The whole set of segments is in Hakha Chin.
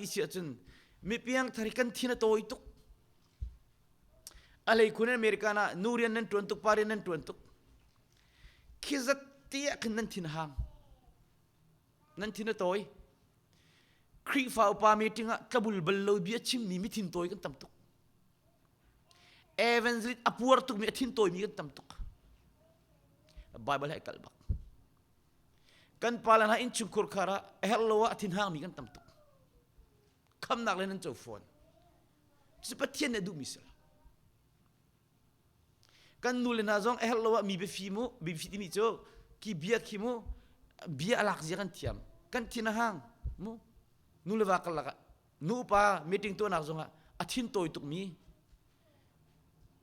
ti si ahcun mi piangthar hi kan thin a tawi tuk. A hlei khun in American ah nu rian nan ṭuan tuk, pa rian nan ṭuan tuk. Khi zat te ah khin nan thin a hang. Nan thin a tawi. Khrihfa upa meeting ah tlabul bal lo bia chimmi mi thin tawi kan tam tuk. Evangelist a puar tukmi a thin tawimi kan tam tuk. Bible he kal bak. Kan pa le hna innchungkhur khar ah a herh lo ah a thin hangmi kan tam tuk. Khamnak le nan co fawn. Cu Pathian nih a duhmi si lo. Kan nu le hna zong a herh lo ah mi biafi mu, biafi timi cu ki bia khi mu, bia a lak zia kan thiam. Kan thin a hang mu. Nu le va karlak ah nupa meeting tuahnak zongah a thin tawi tukmi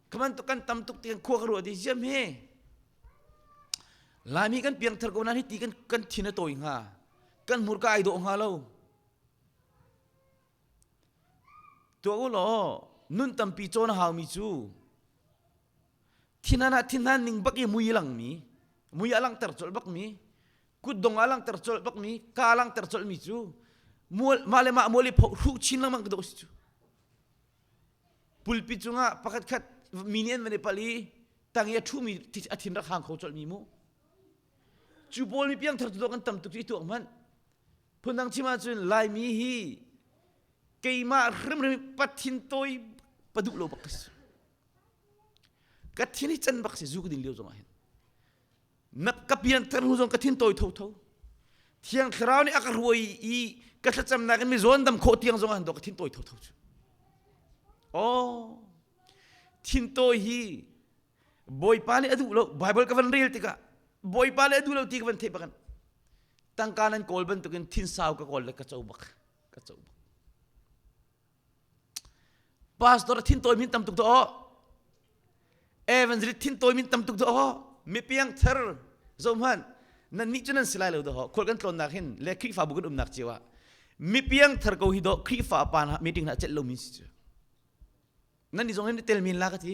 kaman tuk kan tam tuk ti kan khua ka ruah di ziam he Laimi kan piangthar ko nan hi ti kan kan thin a tawi hnga kan hmurka ai dawh hnga lo tuah u law nun tampi cawn a haumi cu thinhan ah thinhan ning bak i mui langmi mui a langhter colh bakmi kutdong ah langhter colh bakmi ka langhter colhmi cu mual mah le mah mual i pho hruh chin lengmang ka dawh si cu pulpi cungah pakhat khat mi nih an van i pal i tang i a ṭhumi a thin rak hang kho colhmi mu cu pawl mi piangthar tu kan tam tuk i tuak hmanh phundang chim ahcun laimi hi keimah hrimhrim pathin tawi paduh lo bak ka si ka thin hi can bak si zu ka din lio zongah hin na ka pianthar hnu zong ka thin tawi thotho thiang thlarau nih a ka hruai i ka thlacamnak in mi zawn dam khawh tiang zong ah ka thin tawi thotho cu oh thin tawi hi bawipa nih a duh lo bible ka van rel tikah bawipa nih a duh lo ti ka van theih bakan tangka nan kawl bantukin thin sau ka kawl le ka co bak ka co bak Pastor thin tawi min tam tuk do. Evangelist thin tawi min tam tuk do. Mi piang thar zohman nan nih cu nan si lai lo do. Khual kan tlawnnak hin le Khrihfabu kan umnak cio ah mi piang thar ko hi do Khrihfa pa na meeting na celh lo min si cu. Nan ni zong hin tel min la ka ti.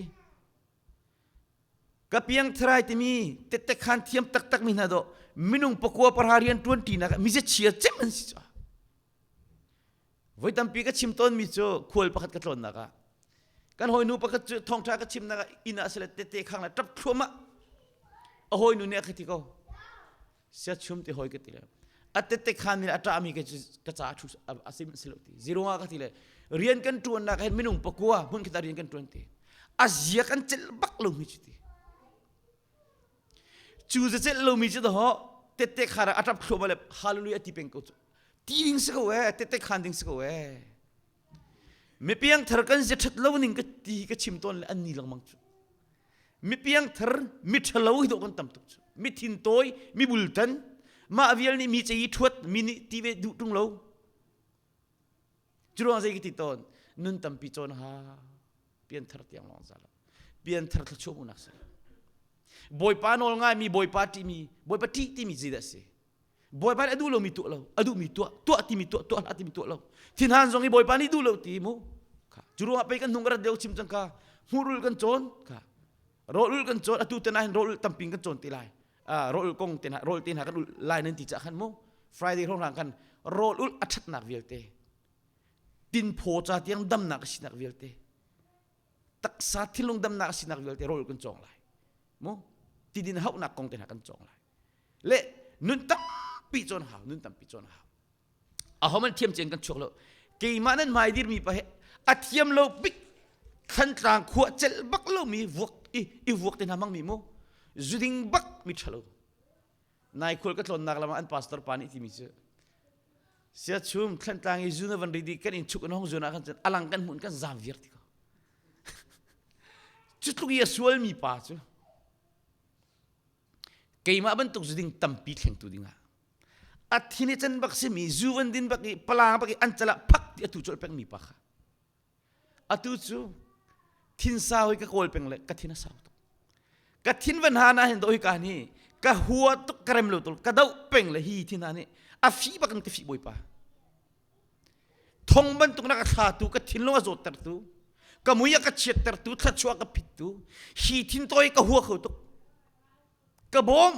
Ka piang tharai timi tette khan thiam taktak mi hna do minung pakua parha rian tuan ti nak mi chia cem an si cu. Voi tampi ka chim tawnmi cu khual pakhat ka tlawnnak ah kan hawinu pakhat cu thawngṭha ka chimnak ah inn ah sile tete khang le ṭap thluahmah a hawinu nih a ka ti ko siachum ti hawi ka ti le a tete khan nih a ṭahmi ka cu ka ca a ṭhu a sim si lo ti zirung ah ka ti le rian kan ṭuannak hin minung pakua hmun khat ah rian kan ṭuan ti a zia kan celh bak lo mi cu ti Cu zacelh lomi cu dawh tette khar ah a ṭap thluahmah le hallelujah ti peng ko cu. Ti ding si ko ee, tette khan ding si ko ee. Mipiang thar kan zia ṭhat lo ning ka ti ka chim tawn le an ni lengmang cu. Mipiang thar mi ṭhalo hi dawh kan tam tuk cu. Mi thin tawi, mi bultan, mah vial nih mi cei ṭhuat, mi nih ti ve duh ṭung lo. Cu ruang zei ka ti tawn, nun tampi cawn ha pianthar tiang lawng za lo. Pianthar thluachuah hmuhnak si. Bawipa nawl ngaimi, Bawipa ṭihmi, Bawipa ṭih timi zeidah a si? Bawipa nih a duh lomi tuah lo, a duhmi tuah, tuah timi tuah, tuah hlah timi tuah lo. Thinhan zong hi Bawipa nih duh lo ti mu. Kha. Cu ruangah pei kan hnung ka rat deuh chim cang ka. Hmurul kan cawn. Kha. Rawlul kan cawn. Atu tan ah hin rawlul tamping kan cawn te lai. Ah, rawlul kong te hna, rawl te hna kan ul lai nan ti cah khan mu. Friday hrawng khan rawlul a ṭhatnak vialte tinphaw ca tiang damnak a sinak vialte taksa thinlung damnak a sinak vialte rawl kan cawng lai mu tidin hauhnak kong te hna kan cawng lai le nun tampi cawn hau nun tampi cawn hau aho man thiam cen kan chuak lo keimah nan hmai dirmi pa he a thiam lo bik thantlang khua cel bak lo mi vuak i i vuak te hna mang mi mu zuding bak mi thalo nai khual ka tlawnnak lam ah an pastor pa nih timi cu siachum thlantlang i zun a van ri kan in chuk in hong zun ah khan cun alang kan hmun kan zam viar ti ko cu tluk i a sualmi pa cu keimah bantuk zu ding tampi thlengtu dingah a thin i can bak simi zu van din bak i palang bak i an cala phak ti atu colh pengmi pa kha Atu cu thin sau hi ka kawl peng le ka thin a sau tuk. Ka thin van ha na hin do hi ka ni ka hua tuk ka rem lo tuk ka doh peng le hi thin ha nih a fi bak in ka fi bawipa. Thong bantuk na ka thla tu ka thinlung a zawt tu ka mui a ka chiat ter tu thluachuah ka phit tu hi thin tawi ka hua kho tuk ka bawm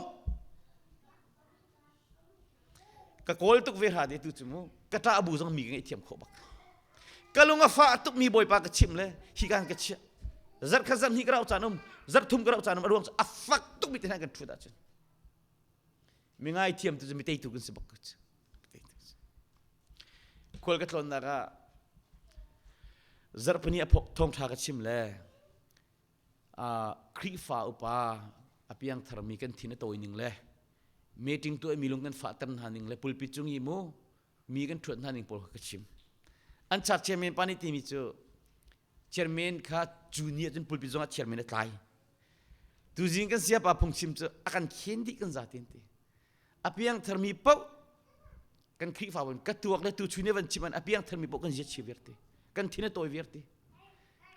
ka kawl tuk ve hra de tu cu mu. Ka ṭah bu zong mi ka ngaihthiam khawh bak. Ka lung a fah tukmi Bawipa ka chimh le hi kan ka chiah. Zarh khat zarh hnih ka rauh caan um, zarh thum ka rauh caan um, a ruang cu a fak tukmi te hna kan ṭhut ahcun. Mi ngaithiam tu cu mi teitu kan si bak ko cu. Khual ka tlawnnak ah zarhpini a thawngṭha ka chim le Khrihfa upa a piangtharmi kan thin a tawi ning le meeting tuah mi lung kan fahter hna ning le pulpit cung i mu mi kan ṭhuat hna ning pawl kha ka chim. An church chairman pa nih timi cu chairman kha cu ni ahcun pulpit zongah chairman a tlai. Tuzing kan siapa phungchim cu a kan khen dih kan zaten ti. A piangtharmi paoh kan Khrihfabu in ka tuak le tuchun i van chim an a piangtharmi paoh kan zia chia viar ti. Kan thin a tawi viar ti.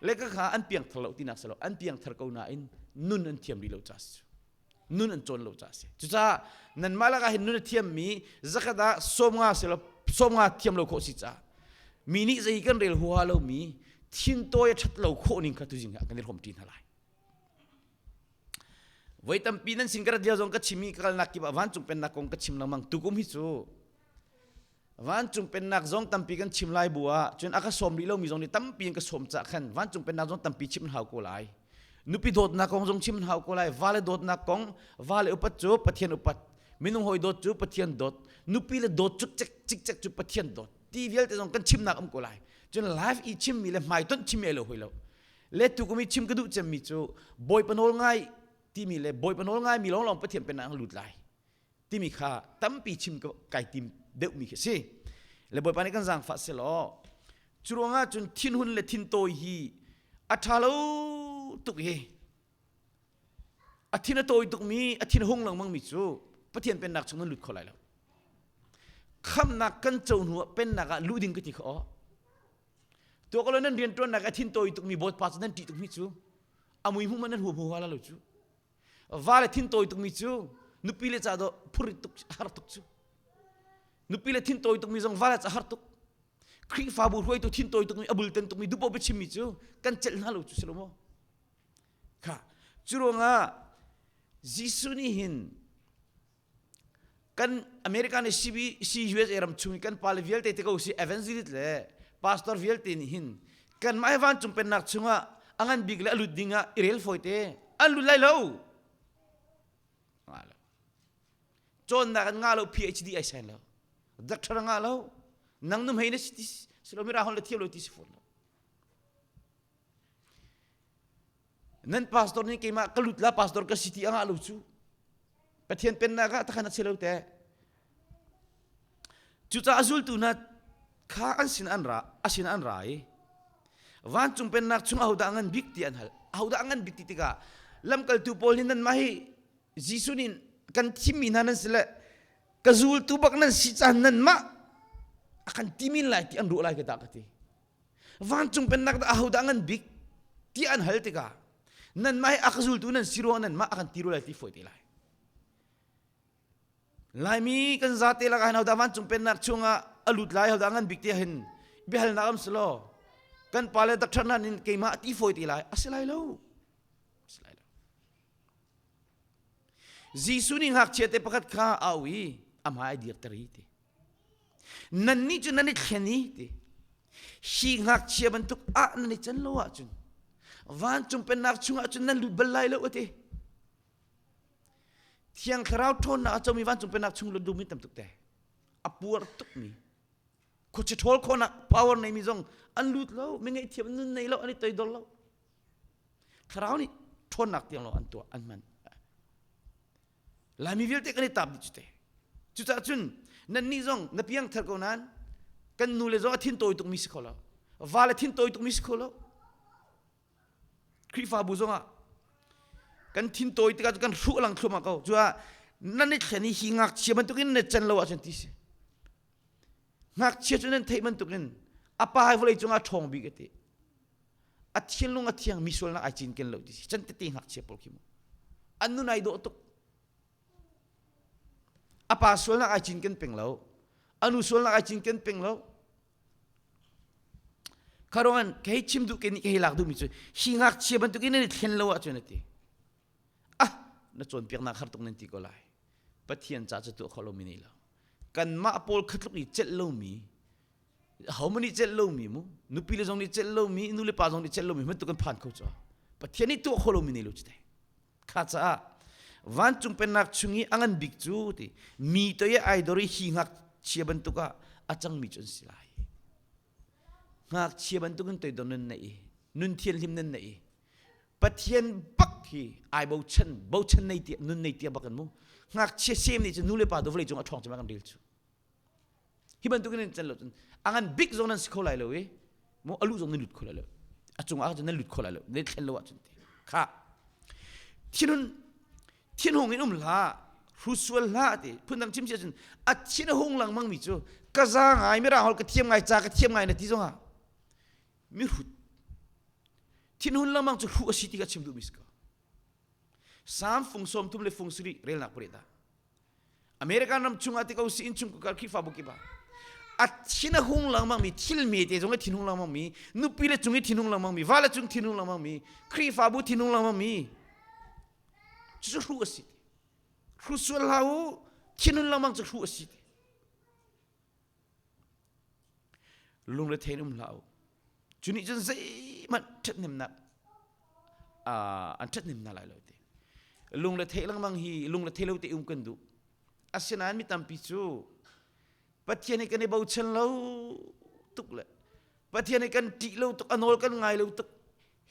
Le ka kha an piangthar lo tinak si lo an piangthar ko nain nun an thiam rih lo ca si nun an cawn lo ca si. Cucaah nanmah lakah hin nun a thiammi zakhat ah 50 si lo 50 thiam lo khawh si caah mi nih zei kan rel huaha lomi thintawi a ṭhat lo khawh ning kha tuzing ah kan i hrawm ṭi hna lai. Voi tampi nan sin ka rat lio zong ka chim i ka kalnak kip ah vancung pennak kong ka chim lengmang. Tukum hi cu vancung pennak zong tampi kan chim lai bu ah cun a ka sawm rih lomi zong nih tampi in ka sawm cah khan vancung pennak zong tampi chim hau ko lai. Nupi dawtnak kong zong chim hau ko lai. Vale dawtnak kong, vale upat cu Pathian upat, minung hawi dawt cu Pathian dawt, nupi le dawt cuk cikcek cu Pathian dawt. Ti vialte zong kan chimnak um ko lai. Cun live i chimmi le hmaitonh chimmi ai lo hoi lo. Le tukum i chim ka duh cemmi cu Bawipa nawl ngai timi le Bawipa nawl ngaimi lawnglawng Pathian pennak an lut lai timi kha tampi chim ka kai tim deuhmi khi si. Le Bawipa nih kan zaangfah selaw cu ruangah cun thinhun le thintawi hi a ṭha lo tuk hi a thin a tawi tukmi a thin hung lengmangmi cu Pathian pennak chung nan lut kho lai lo. Khamnak kan co hnu ah pennak ah luh ding ka ti kha aw. Tuah ko nan rianṭuannak a thin tawi tukmi bawipa cu nan ṭih tukmi cu a mui hmu nan hu hmu hala lo cu va le thin tawi tukmi cu nupi le ca dawh phurit tuk har tuk cu nupi le thin tawi tukmi zong va le ca har tuk Khrihfabu hruaitu thin tawi tukmi a bulten tukmi dupo biachimmi cu kan celh hna lo cu si lo maw kha cu ruangah Jesuh nih hin Kan America nih CB, CUSA ram chung i kan pale vialte te ko si evangelist le pastor vialte nih hin kanmah hi vancung pennak chungah a ngan bik le a lut ding ah i rel fawi te an lut lai lo. Ngah lo. Cawnnak an ngah lo PhD ai sign lo. Doctor ngah lo. Nang num hei na si ti si lo mira hon le thiam lo ti si fawn lo. Nan pastor nih keimah ka lut la pastor ka si ti a ngah lo cu. Pathian pennak ah takhan a si lo te. Cucaah a zultu hna kha an sin an ra, a sin an ra i vancung pennak chung ahodah ngan bik ti an hal. Ahodah ngan bik ti tikah lamkaltu pawl nih nanmah hi Jesuh nih kan thimmi hna nan si le ka zultu bak nan si caan nanmah a kan timin lai ti an ruah lai ka dah ka ti. Vancung pennak dah ahodah ngan bik ti an hal tikah nanmah hi a ka zultu nan si ruang nanmah a kan ti lai ti fawi te lai. Laimi kan zate lakah hin hodah vancung pennak chungah a lut lai hodah ngan bik ti hin biahalnak am si law kan pale doctor hna nin keimah ti fawi te lai a si lai lo. A si lai lo. Jesuh nih ngakchia te pakhat kha a au i a hmai dirter i ti. Nannih cu nan i thlen i ti. Hi ngakchia bantuk ah nan i can lo ahcun vancung pennak chungah cun nan lut bal lai lo a ti. Thiang Thlarau ṭhawnnak a comi vancung pennak chung lut duhmi tam tuk te. A puar tukmi. Khuachi ṭhawl khawhnak power neimi zong an lut lo, mi ngaihthiam nun nei lo, an i toidor lo. Thlarau nih ṭhawnnak tiang lo an tuah, an hman. Laimi vialte kan i taap dih cu te. Cucaah cun nannih zong na piangthar ko nain kan nu le zong a thin tawi tukmi si kho lo. Va le thin tawi tukmi si kho lo. Khrihfabu zongah kan thin tawi tikah kan hruh lang thluahmah ko. Cuah nan i thlen i hi ngakchia bantukin na can lo ahcun ti si. Ngakchia cu nan theih bantukin a pa hi vawlei cungah ṭhawng bik a ti. A thinlung a thiang mi sualnak ai cinken lo ti si. Can tete ngakchia pawl khi mu. An nun ai dawh tuk. A pa sualnak ai cinken peng lo. A nu sualnak ai cinken peng lo. Kharongan kei chim duh ke nih kei lak duhmi cu hi ngakchia bantukin nan i thlen lo ahcun a ti. Ah, na cawnpiaknak har tuk nan ti ko lai. Pathian ca cu tuah kho lomi nei lo. Kanmah pawl khatluk i celh lomi. Hohmanh nih celh lomi mu, nupi le zong nih celh lomi, nu le pa zong nih celh lomi bantuk kan phan kho cu. Pathian nih tuah kho lomi nei lo cu te. Kha caah vancung pennak chung i a ngan bik cu ti mi toi i ai dor i hi ngakchia bantuk ah a cangmi cu an si lai. Ngakchia bantuk in toidor nan neih i nun thianhlim nan neih i Pathian bak hi ai bochan bochan nei tia nun nei tia bak an mu. Ngakchia sem nih cun nu le pa do vawlei cung a ṭhawng cem ah kan rel cu. Hi bantuk in can lo cun a ngan bik zong nan si kho lai lo i mu alu zong nan lut kho lai lo. A cung ah cun nan lut kho lai lo. Nan thlen lo ahcun ti. Kha thinhun thinhung in um hlah hrusual hlah ti phundang chim si ahcun a thin a hung lengmang mi cu ka za ngai mirang holh ka thiam ngai ca ka thiam ngai na ti zongah mihrut thinhun lengmang cu hruh a si ti ka chim duhmi si ko Psalm fung sawm thum le fung sarih relnak pariat ah American ram chungah ti ko si inn chung kar Khrihfabu kip ah a thin a hung lengmang mi thil me te zong i thinhung lengmang mi nupi le cung i thinhung lengmang mi va le cung thinhung lengmang mi Khrihfabu thinhung lengmang mi cucu hruh a si hru sual hlah u thinhun lengmang cu hruh a si Lungrethei in um hlah u. Cu nih cun zeihmanh ṭhathnemnak an ṭhathnem hna lai lo ti. Lungrethei lengmang hi lungrethei lo te um kan duh. Asinain mi tampi cu Pathian hi kan i bochan lo tuk le Pathian hi kan ṭih lo tuk, a nawl kan ngai lo tuk,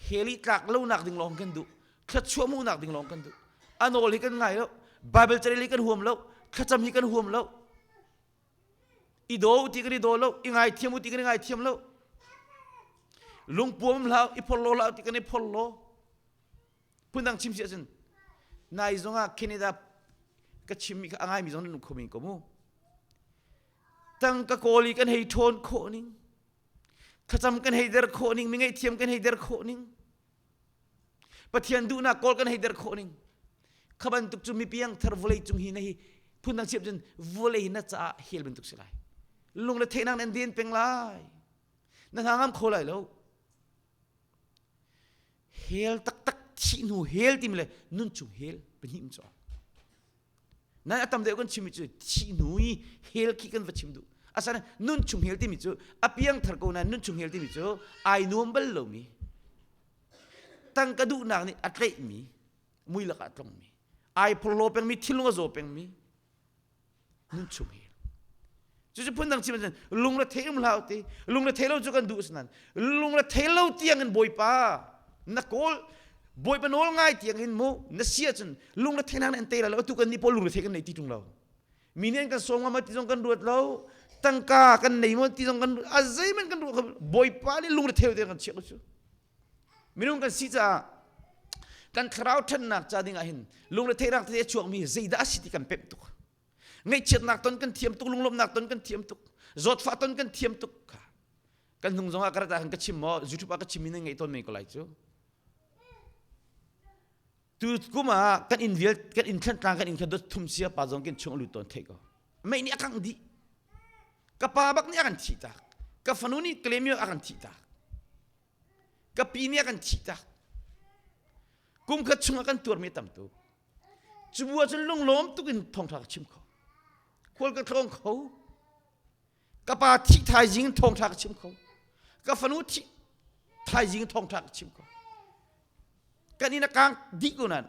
hell i tlak lonak ding lawng kan duh, thluachuah hmuhnak ding lawng kan duh. A nawl hi kan ngai lo, Bible carel hi kan huam lo, thlacam hi kan huam lo. I daw ti kan i daw lo i ngaithiam u ti kan i ngaithiam lo lungpuam hlah i phorhlaw hlah ti kan i phorhlaw phundang chim si ahcun nai zongah Canada ka chimmi kha a ngaimi zong nan um kho men ko mu tangka kawl i kan hei ṭhawn khawh ning thlacam kan hei der khawh ning mi ngaihthiam kan hei der khawh ning Pathian duhnak kawl kan hei der khawh ning. Kha bantuk cu mi piangthar vawlei cung hi na hi phundang siap cun vawlei na caah hel bantuk si lai. Lung le theihnak nan den peng lai. Na hna ngam kho lai lo. Hel taktak thih hnu hel timi le nun chung hel pahnih um cu. Nan a tam deuh kan chimmi cu thih hnu i hell khi kan va chim duh. Asana nun chung hell timi cu a piangthar ko nain nun chung hell timi cu ai nuam bal lomi tangka duhnak nih a tlaihmi mui lakah a tlongmi ai phorhlaw pengmi thinlung a zaw pengmi nun chung hell Cucu phundang chim ahcun lung le thei um hlah ti lung le thei lo cu kan duh asinain lung le thei lo tiang in Bawipa na kawl Bawipa nawl ngai tiang in mu na si ahcun lung le thei nan tei lai lo atu kan nih pawl lung le thei kan nei ti ṭung lo mi nih an kan sawm ngam ti zong kan ruat lo tangka kan nei maw ti zong kan a zeihmanh kan ruat Bawipa nih lung le thei lo kan chiah ko cu minung kan si caah kan thlarau ṭhannak ca ding ah hin lung le theihnak te a chuakmi zeidah a si ti kan pemh tuk ngaihchiatnak ton kan thiam tuk lunglawmhnak ton kan thiam tuk zawtfah ton kan thiam tuk kha kan hnung zong ah ka rat ah ka chim maw YouTube ah ka chim mi nan ngaih tawn men ko lai cu tu kum ah kan inn vial kan inn thlantlang kan inn kha dot thum sia pa zong kin chung lut tawn thei ko mei nih a kangh dih ka pa bak nih a kan thih tak ka fanu nih klemio a kan thih tak ka pi nih a kan thih tak kum khat chung ah kan tuarmi tam tuk Cu bu ahcun lunglawm tuk in thawngṭha ka chim kho. Khual ka tlawng kho. Ka pa thih thaizing in thawngṭha ka chim kho. Ka fanu thih thaizing in thawngṭha ka chim kho. Kan inn a kang dih ko nain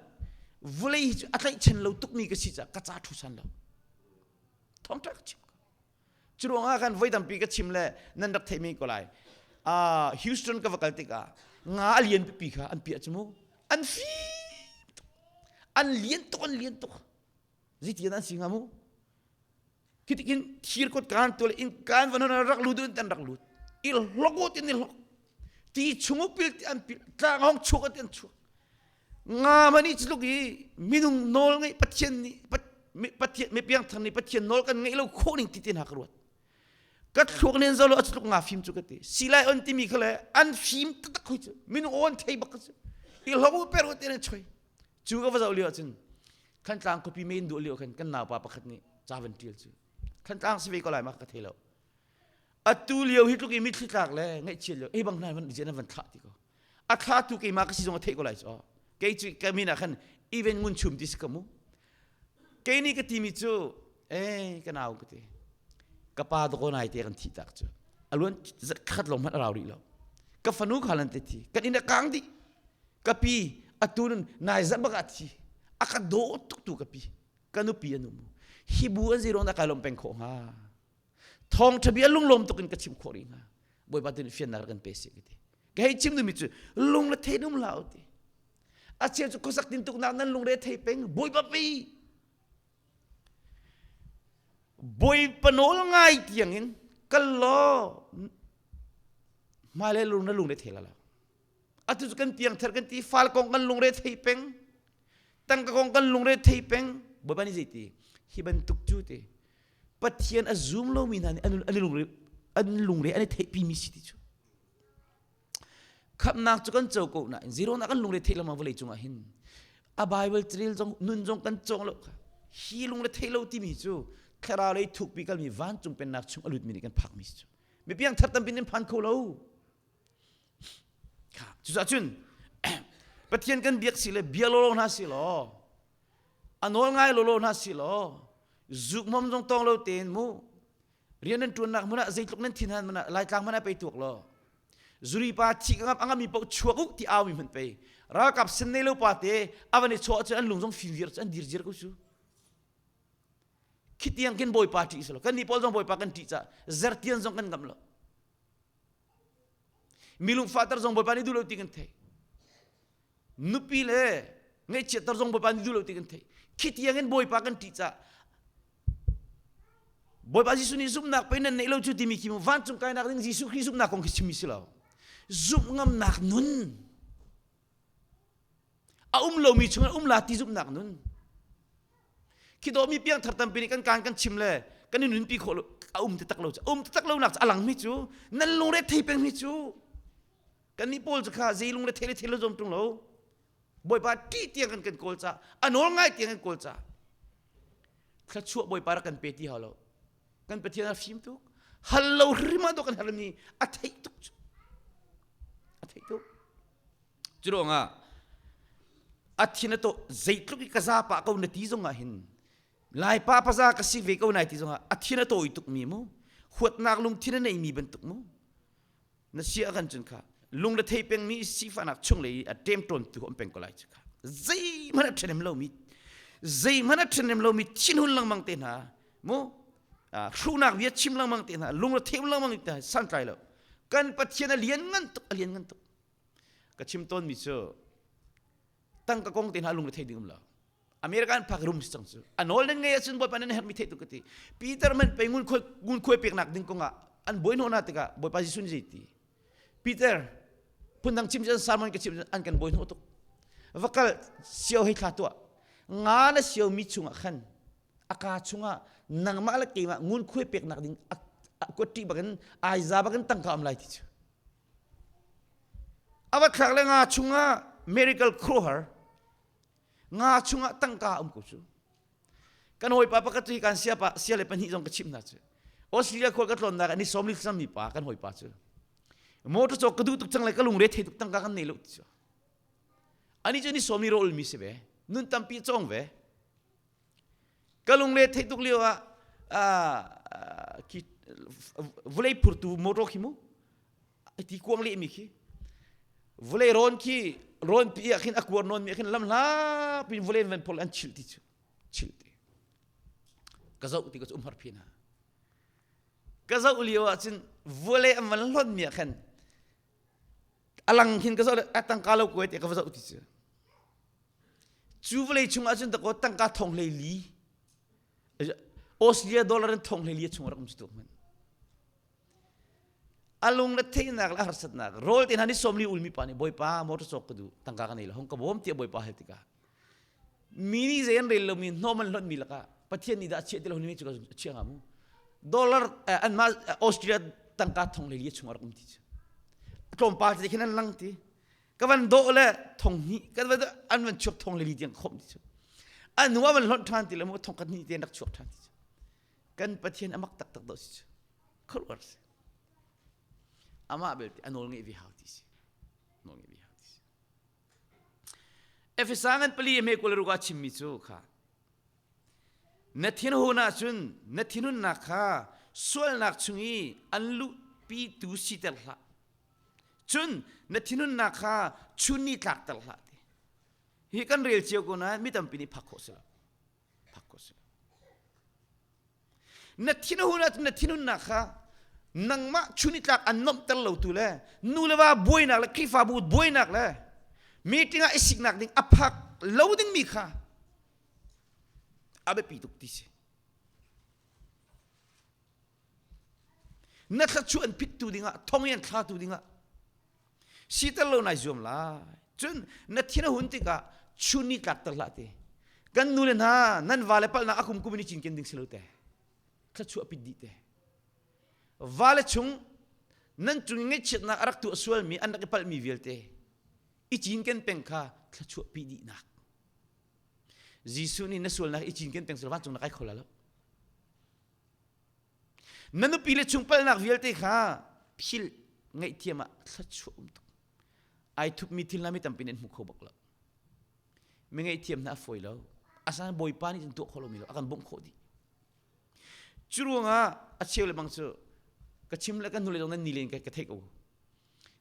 vawlei hi cu a tlaihchan lo tukmi ka si caah ka ca ṭhu san lo. Thawngṭha ka chim kho. Cu ruangah khan voi tampi ka chim le nan rak theihmi ko lai. Uh, Houston ka va kal tikah nga a lian pipi kha an piah cu mu. An fim tuk. An lian tuk, an lian tuk. Zeiti an si hnga mu? Khitikin thir kot kan tual in kan van rak lut in an rak lut. I hlok in i hlok. Ti chung pil ti an pil tlang hong chuak an chuak. Nga mani tluk i minung nawl ngeih Pathian nih Pathian mi piangthar nih Pathian nawl kan ngeih lo khawh ning ti te hna ka ruat. Ka thluak nen zolo a tluk nga fim cu ka ti. Silai on timi kha le an fim taktak hoi cu. Minung aw an thei bak ka cu. I hlo per te nan choi. Cu ka va zoh lio ahcun Thantlang khuapi men duh lio khan kan naupa pakhat nih ca van ṭial cu. Thantlang si ve ko lai ma ka thei lo. Atu lio hi tluk i mitthli tlak le ngaihchiat lio ei bang hna van van van thlah ti ko. A thlatu keimah ka si zong a theih ko lai cu. Kei cu ka min ah khan even ngun chum ti si ka mu. Kei nih ka timi cu eh ka nau ka ti. Ka pa dakaw nai te kan thih tak cu. A luan khat lawng hmanh a rau rih lo. Ka fanu kha lan te thi. Kan inn a kang dih. Ka pi atu nun nai zarh bak ah thi. A ka daw tuk tu ka pi. Ka nupi an um. Hi bu an zei ruang dah kai lawm peng khawh hnga? Thawngṭha bia lunglawm tuk in ka chim khawh rih hnga. Bawipa tu nih fiannak rak kan pe seh ka ti. Ka hei chim duhmi cu lung le thei um hlah u ti. A cheu cu khuasak tintuknak nan lungre thei peng Bawipa pi. Bawipa nawl ngai tiang in kal law hmailei lung na lungre thei la lo. Atu cu kan piangthar kan ti fal kong kan lungre thei peng. Tangka kong kan lungre thei peng. Bawipa nih zeiti hi bantuk cu ti Pathian a zum lomi hna nih an lungre an lungre an i theihpimi si ti cu. Khamhnak cu kan co ko nain zero na kan lungre theih lengmang vawlei cungah hin a Bible carel zong nun zong kan cawng lo kha hi lungre theih lo timi cu thlarau lei thukpi kalmi vancung pennak chung a lutmi nih kan phakmi si cu mi piang thar tampi nin phan kho lo kha cucaah cun Pathian kan biak si le bia lawlaw hna si law a nawl ngai lawlaw hna si law zuk mom zong tong lo tein mu rian nan ṭuannak hmun ah zeitluk nan thin han hmanh ah laitlang hmanh ah pei tuak law zuri pa thi ka ngap angami paoh chuak u ti aumi hmanh pei ralkap sin nei lo pa te a van i chuah cun an lung zong fim viar cu an dir ziar ko cu khitiang khin bawipa ṭih si lo kan nih pawl zong bawipa kan ṭih ca zertian zong kan ngam lo mi lungfahter zong bawipa nih duh lo ti kan thei nupi le ngaihchiatter zong Bawipa nih duh lo ti kan theih khi tiang in Bawipa kan ṭih cah Bawipa Jesuh nih zumhnak pei nan neih lo cu timi khi vancung kainak ding Jesuh Khrih zumhnak kong khi chimmi si lo zumh ngamnak nun a um lomi chungah um la ti zumhnak nun khi dawmi piangthar tampi nih kan kaan kan chim le kan i nunpi khawh lo a um taktak lo um taktak lo nak a lang mi cu nan lungre thei peng mi cu Kannih pawl cu kha zei lung le thei le thei lo zom ṭung lo. Bawipa ṭih tiang kan kan kawl ca, a nawl ngai tiang kan kawl ca. Thluachuah Bawipa rak kan pe ti hau lo. Kan Pathian a fim tuk. Hal lo hrim ah kan halmi a theih tuk cu. A theih tuk. Cu ruangah a thin a to zeitluk i ka za pah ko na ti zong ah hin Laipa paza ka si ve ko nai ti zongah a thin a tawi tuk mi mu huatnak lungthin a neimi bantuk mu na sia kan cun kha lung le thei pengmi sifahnak chung lei a ṭemṭawn tu um peng ko lai cu kha zeihmanh a ṭhenem lomi zeihmanh a ṭhenem lomi thinhun lengmang te hna mu hruhnak bia chim lengmang te hna lung le thei lengmang te hna santlai lo kan Pathian a lian ngan tuk a lian ngan tuk ka chim tawn mi cu tangka kong te hna lung le thei ding um lo American phak rum si cang cu a nawl nan ngei ahcun bawipa nan herhmi theih tuk ka ti Peter man pei ngunkhuai ngunkhuai peknak ding kongah an buai hnawh hna tikah bawipa Jesuh nih zei ti Peter phundang chim cun sermon ka chim an kan buai hnawh tuk va kal sio hei thla tuah nga na sio mi chungah khan a ka chungah nangmah le keimah ngunkhuai peknak ding a kuat bakin ai za bakin tangka um lai ti cu a va thlak le nga chungah miracle khuaruahhar Nga chungah tangka um ko cu. Kan hawipa pakhat cu hi kan sia pa sia le pahnih zong ka chimh hna cu. Australia khual ka tlawnnak ah ni sawm li mi pa kan hawipa cu. Motor cawk ka duh tuk cang le ka lungre thei tuk tangka kan nei lo ti cu. Ani cu ni sawm li rawl mi si ve. Nun tampi cawng ve. Ka lungre theih tuk lio ah khi vawlei phurtu motor khi mu ti kuang leh mi khi vawlei rawn khi rawn pi ah khin a kuar nawn mi ah khin lam hla pin vawlei van phol an chilh ti cu chilh ti ka zoh ti ka cu umhar phi na ka zoh lio ah cun vawlei an van hlon mi ah khan alang khin ka zoh a tangka lo kuai te ka va zoh ti cu cu vawlei chung ah cun dakaw tangka thong hlei li Australia dollar in thong hlei li chung rak um si tuk man a lung le theihnak le harsatnak rawl te hna ni sawmli ulmi pa nih bawipa motor cawk ka duh tangka ka nei lo hong ka bawm tiah bawipa hal tikah mi nih zei an rel lomi hnawm an hlonhmi lakah pathian nih dah a chiah ti lo ni cu a chia hnga mu dollar anmah Australia tangka thong le li chung a rak um ti cu tlawmpal te khin an lang ti ka van dawh le thong hnih ka van an van chuak thong le li tiang khom ti cu an hnu ah van hlonh ṭhan ti le mu thong khat hnih te rak chuak ṭhan ti cu kan pathian amak taktak dawh si cu khuaruahhar si amah belte a nawl ngeih ve hau ti si nawl ngeih ve hau ti si Efesa ngan pali hme kul ruka chimmi cu kha na thinhun ahcun na thinhunnak kha sualnak chung i an luh. pitu siter hlah. Cun na thinhunnak kha chun ni tlakter hlah ti. Hi kan rel cio ko nain mi tampi nih phak khawh si lo. Phak khawh si lo. Na thinhun ahcun na thinhunnak kha nangmah chun ni tlak an nuamhter lotu le nu le va buainak le Khrihfabu buainak le meeting ah i siknak ding a phak lo dingmi kha a biapi tuk ti si. Na thluachuah an phittu dingah thong i an thlatu dingah siter lo nai zuam lai. Cun na thin a hun tikah chun ni tlakter hlah ti. Kan nu le hna nan vale palhnak a kumkum in i cinken ding si lo te. Thluachuah pit dih te. Vale chung nan cung i ngaihchiatnak a rak tuah sualmi an rak i palhmi vialte i cinken peng kha thluachuah pi dihnak. Jesuh nih na sualnak i cinken peng sel vancung na kai kho la lo. Na nupi le chung palhnak vialte kha philh ngaihthiam ah thluachuah um tuk. Ai thupmi thil hna mi tampi nih an hmu kho bak lo. Mi ngaihthiam hna a fawi lo. Asan Bawipa nih cun tuah khawh lomi lo a kan bawmh khawh dih. Cu ruangah a cheu le bang cu ka chim le kan hnulei zong nan ni len ka theih ko.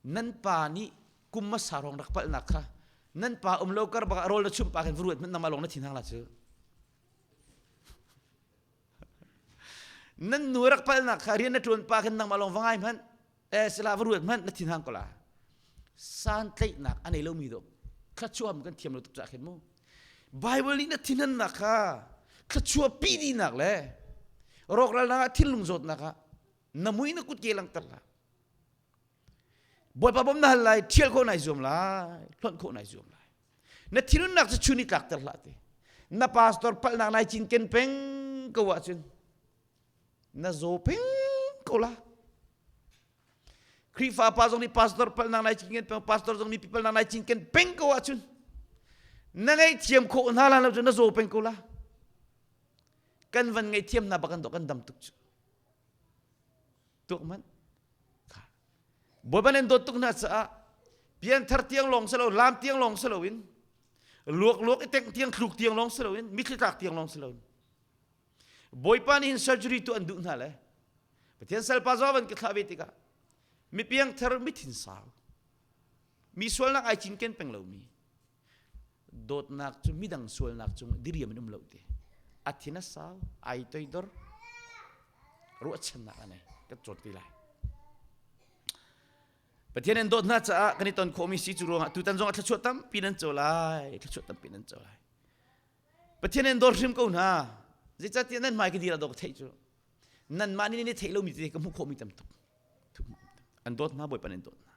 Nan pa nih kum hmasa rong rak palhnak kha nan pa um lo kar bak ah rawl na chumh pa khan va ruat hmanh nangmah lawng na thin hang la cu. Nan nu rak palhnak kha rian na ṭuan pa khan nangmah lawng va ngai hmanh eh sila va ruat hmanh na thin hang ko la. Santlaihnak a nei lomi dawh thluachuah kan thiam lo tuk cah khin mu. Bible nih na thinhannak kha thluachuah pi dihnak le rawkralnak ah thinlung zawtnak ah na mui na kut ke langter la. Bawipa bawm na hal lai, ṭhial khawh nai zuam lai, hlonh khawh nai zuam lai. Na thinhunnak cu chun i tlakter hlah ti. Na pastor palhnak nai cinken peng ko ahcun na zaw peng ko la. Khrihfa pa zong nih pastor palhnak nai cinken peng, pastor zong mipi palhnak nai cinken peng ko ahcun na ngaihthiam khawh hna la lo cu na zaw peng ko la. Kan van ngaihthiam hna bak kan dawh kan dam tuk cu. Tuak hmanh. Bawipa nan dawt tuk hna caah pianthar tiang lawng si lo, laam tiang lawng si loin luak luak i tengh tiang thluk tiang lawng si loin mitthli tlak tiang lawng si loin Bawipa nih hin surgery tu an duh hna le Pathian salpa zaw van ka thlah ve tikah mi piangthar mi thinsau mi sualnak ai cinken peng lomi Dawtnak cu midang sualnak cung diriam in um lo ti. A thin a sau, ai toidor, ruahchannak a nei. Kan cawn ti lai. Pathian in dawt hna caah kan i ton khawhmi si cu ruangah tutan zong a thluachuah tampi nan co lai. Thluachuah tampi nan co lai. Pathian in dawt hrim ko hna. Zeicahtiah nan hmai ka dir ah dawh ka theih cu. Nanmah nih nan i theih lomi tete ka hmuh khawhmi tam tuk. An dawt hna Bawipa nih an dawt hna.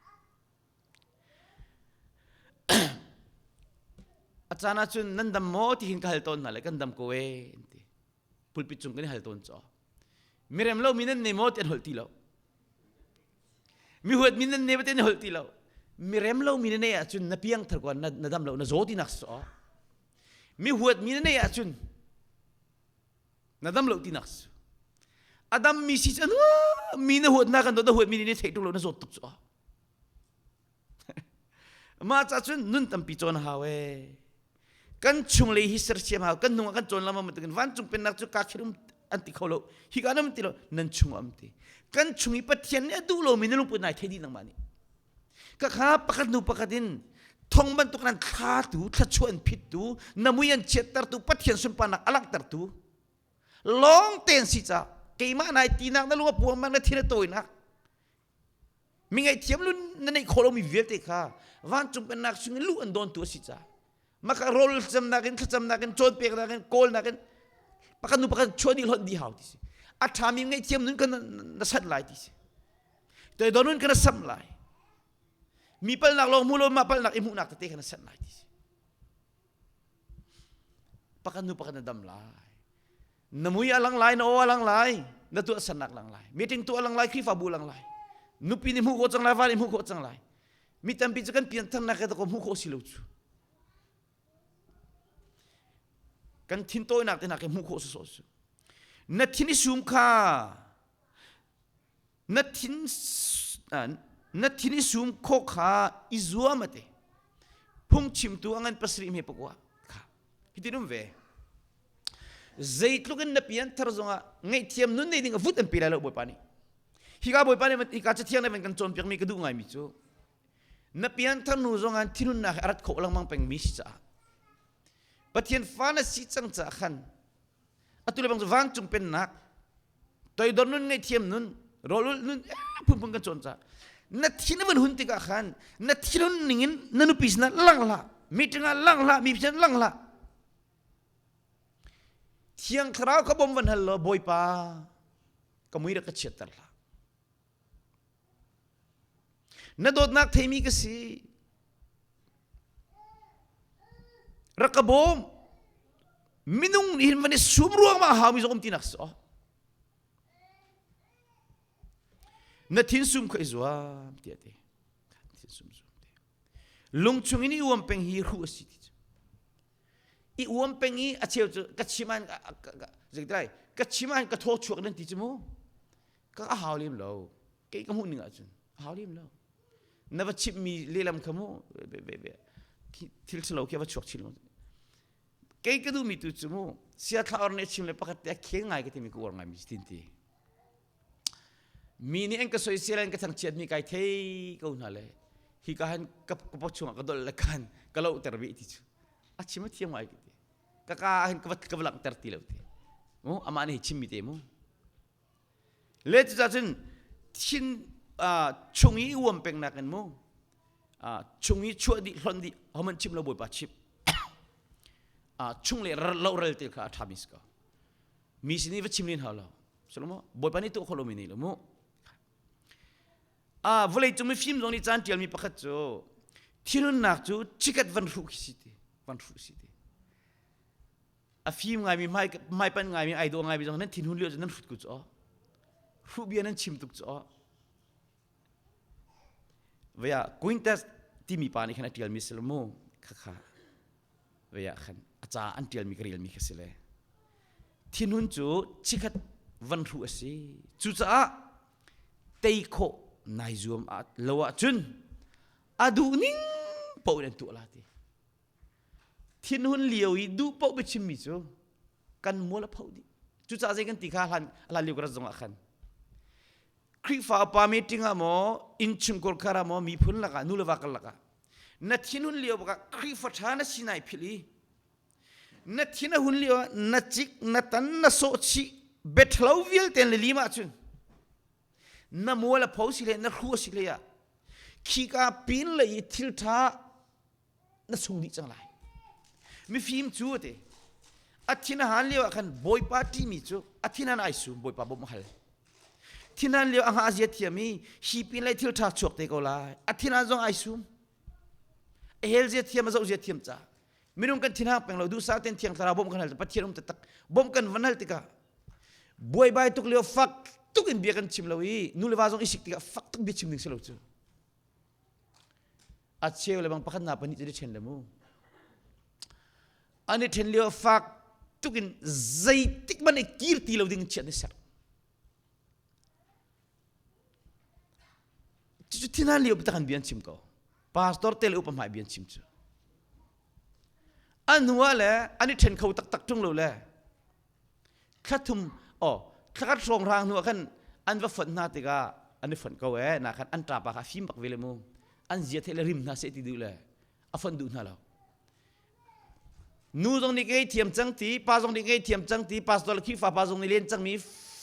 A caan ahcun nan dam maw ti hin ka hal tawn hna le kan dam ko ee an ti. Pulpit cung kan i hal tawn caw. Mirem lo mi nan nei maw ti an holh ti lo. Mi huat mi nan nei ti an holh ti lo. Mirem lo mi na nei ahcun na piang thar ko na, na dam lo na zaw ti nak so. Mi huat mi na nei ahcun na dam lo ti nak su. A dam mi si cu mi na huat na kan dawt na huat mi nih theih tuk lo na zawt tuk cu. Mah ca cun nun tampi cawn a hau ee. Kan chunglei hi sersiam hau. Kan hnung ah kan cawn lama bantukin vancung pennak cu kaa khin um an ti kho lo. Hi ka um ti lo. Nan chung um ti. Kan chung i Pathian nih a duh lomi na lungput nai thei dih nangmah nih. Ka kha pakhat hnu pakhat in thong bantuk nan thlatu, thluachuah an phittu, na mui an chiattertu, Pathian sunparnak a langhtertu lawng tein si ca keimah nai tinak na lung a puang na thin a tawinak Mi ngaihthiam lu na neih khawh lomi vialte kha vancung pennak chungin luh an dawntu a si caah maka rawl camnak in thlacamnak in cawnpeknak in kawlnak in pakhat nu pakhat chuah dih hlonh dih hau ti si a ṭhami ngaihthiam nun kan na sat lai ti si toidor nun kan na samh lai mi palnak lawng hmu lo mah palnak i hmuhnak tete kha na sat lai ti si pakhat nu pakhat na dam lai Na mui a lang lai, na aw a lang lai, na tuahsernak lang lai. Meeting tuah lang lai, Khrihfabu lang lai. Nupi nih hmuh khawh cang lai, va nih hmuh khawh cang lai. Mi tampi cu kan piantharnak he ko hmuh khawh si lo cu. Kan thin tawinak te hna khi hmuh khawh sawsawh su. Na thin i sum kha na thin na thin i sum khawh kha i zuam ate phungchimtu a ngan pasarih hme pakua kha hitin um ve zeitluk in na pian thar zongah ngaihthiam nun nei ding a vut an pe lai lo bawipa nih. Hika Bawipa nih hika cathiang nih van kan cawnpiakmi ka duh ngaimi cu na pianthar hnu zong ah thinhunnak hi a rat khawh lengmang pengmi si caah Pathian fa na si cang caah khan atu le bang cu vancung pennak toidor nun ngaihthiam nun rawlul nun phunphun kan cawn caah na thin a van hun tikah khan na thinhun ning in na nupi sinah lang hlah meeting ah lang hlah mi sinah lang hlah Thiang Thlarau kha bawm van hal law Bawipa ka mui rak ka chiatter hlah. Na dawtnak theimi ka si. Rak ka bawm. Minung nih hin van i sum ruang ma haumi zong um tinak si aw. Na thin sum kha i zuam tiah ti. Thin sum zuam ti. Lung chung in i uam peng hi hruh a si ti cu. I uam peng i a cheu cu ka chim an zeitilai ka chim an ka thaw chuak nan ti cu mu. Ka a hau lem lo. Kei ka hmuh ning ahcun a hau lem lo. Na va chimmi lehlam kha mu thil ṭhalo khi a va chuak chin lo. Kei ka duhmi tu cu mu sia thla or nih a chim le pakhat te a kheng ngai ka timi ka uar ngaimi si tin ti. Mi nih an ka soisel an ka thangchiatmi kai thei ko hna le hi ka han ka paw chungah ka dolh le khan ka lohter rih ti cu a chim a thiam ngai ka ti ka ka hin ka va ka va langhter ti lo ti mu amah nih chimmi te mu le cucaah cun thin chung i uam pengnak in mu chung i chuah dih hlonh dih homan chim lo bawipa chim chung le loral te kha a ṭhami si ko mi sin i va chim len hau lo Salomo Bawipa nih tuah kho lomi nei lo mu. Ah vawlei cung mifim zong nih caan ṭialmi pakhat cu thinhunnak cu chikat van hruh khi si ti van hruh si ti. A fim ngaimi hmai hmaipan ngaimi ai dawh ngaimi zong nan thinhun lio cu nan hrut ku cu aw. Hruh bia nan chim tuk cu aw. Vaya Quintus timi pa nih khan a ṭialmi si lo mu khakha vei ah khan a ca an ṭialmi ka relmi kha si le thinhun cu chikhat van hruh a si cucaah tei khawh nai zuam lo ahcun a duh ning paoh in an tuah la ti thinhun lio i duh paoh biachimmi cu kan mual a pho dih cucaah zei kan ti kha hlan hlan lio ka rat zongah khan Khrihfa upa meeting ah maw innchungkhar khar ah maw miphun lakah nu le va karlak ah na thinhun lio bakah Khrihfa ṭha na si nai philh i na thin a hun lio ah na cik na tan na sawh chih biaṭhalo vialte le lim ahcun na mual a pho si le na hru a si hlei ah khika pin lei i thil ṭha na sung dih cang lai mifim cu ati a thin a han lio ah khan bawipa ṭihmi cu a thin han ai sum bawipa bawmh a hal thinhan lio a hngah zia thiam i hi pin lei thil ṭha chuak te ko lai a thinhan zong ai sum a hel zia thiam a zoh zia thiam ca minung kan thinhang peng lo duhsah ten thiang thlarau bawmh kan hal pathian um taktak bawmh kan van hal tikah buaibai tuk lio fak tuk in bia kan chim lo i nu le va zong i sik tikah fak tuk bia chim ding si lo cu A cheu le bang pakhat na pahnih cu an i ṭhen le mu. An i ṭhen lio fak tuk in zeitik hmanh i kir ti lo ding in chiat an i ser. Cucu thinhan lio bitak an bia an chim ko. Pastor te le upa hmai bia an chim cu. An hnu ah le an i ṭhen kho taktak ṭung lo le thla thum oh thlakhat hrawng hrang hnu ah khan an va fonh hna tikah an i fonh ko ee na khan an ṭapa kha fim bak ve le mu an zia theih le rim hna seh ti duh le a fonh duh hna lo nu zong nih ngei thiam cang ti pa zong nih ngei thiam cang ti pastor le Khrihfa pa zong nih len cangmi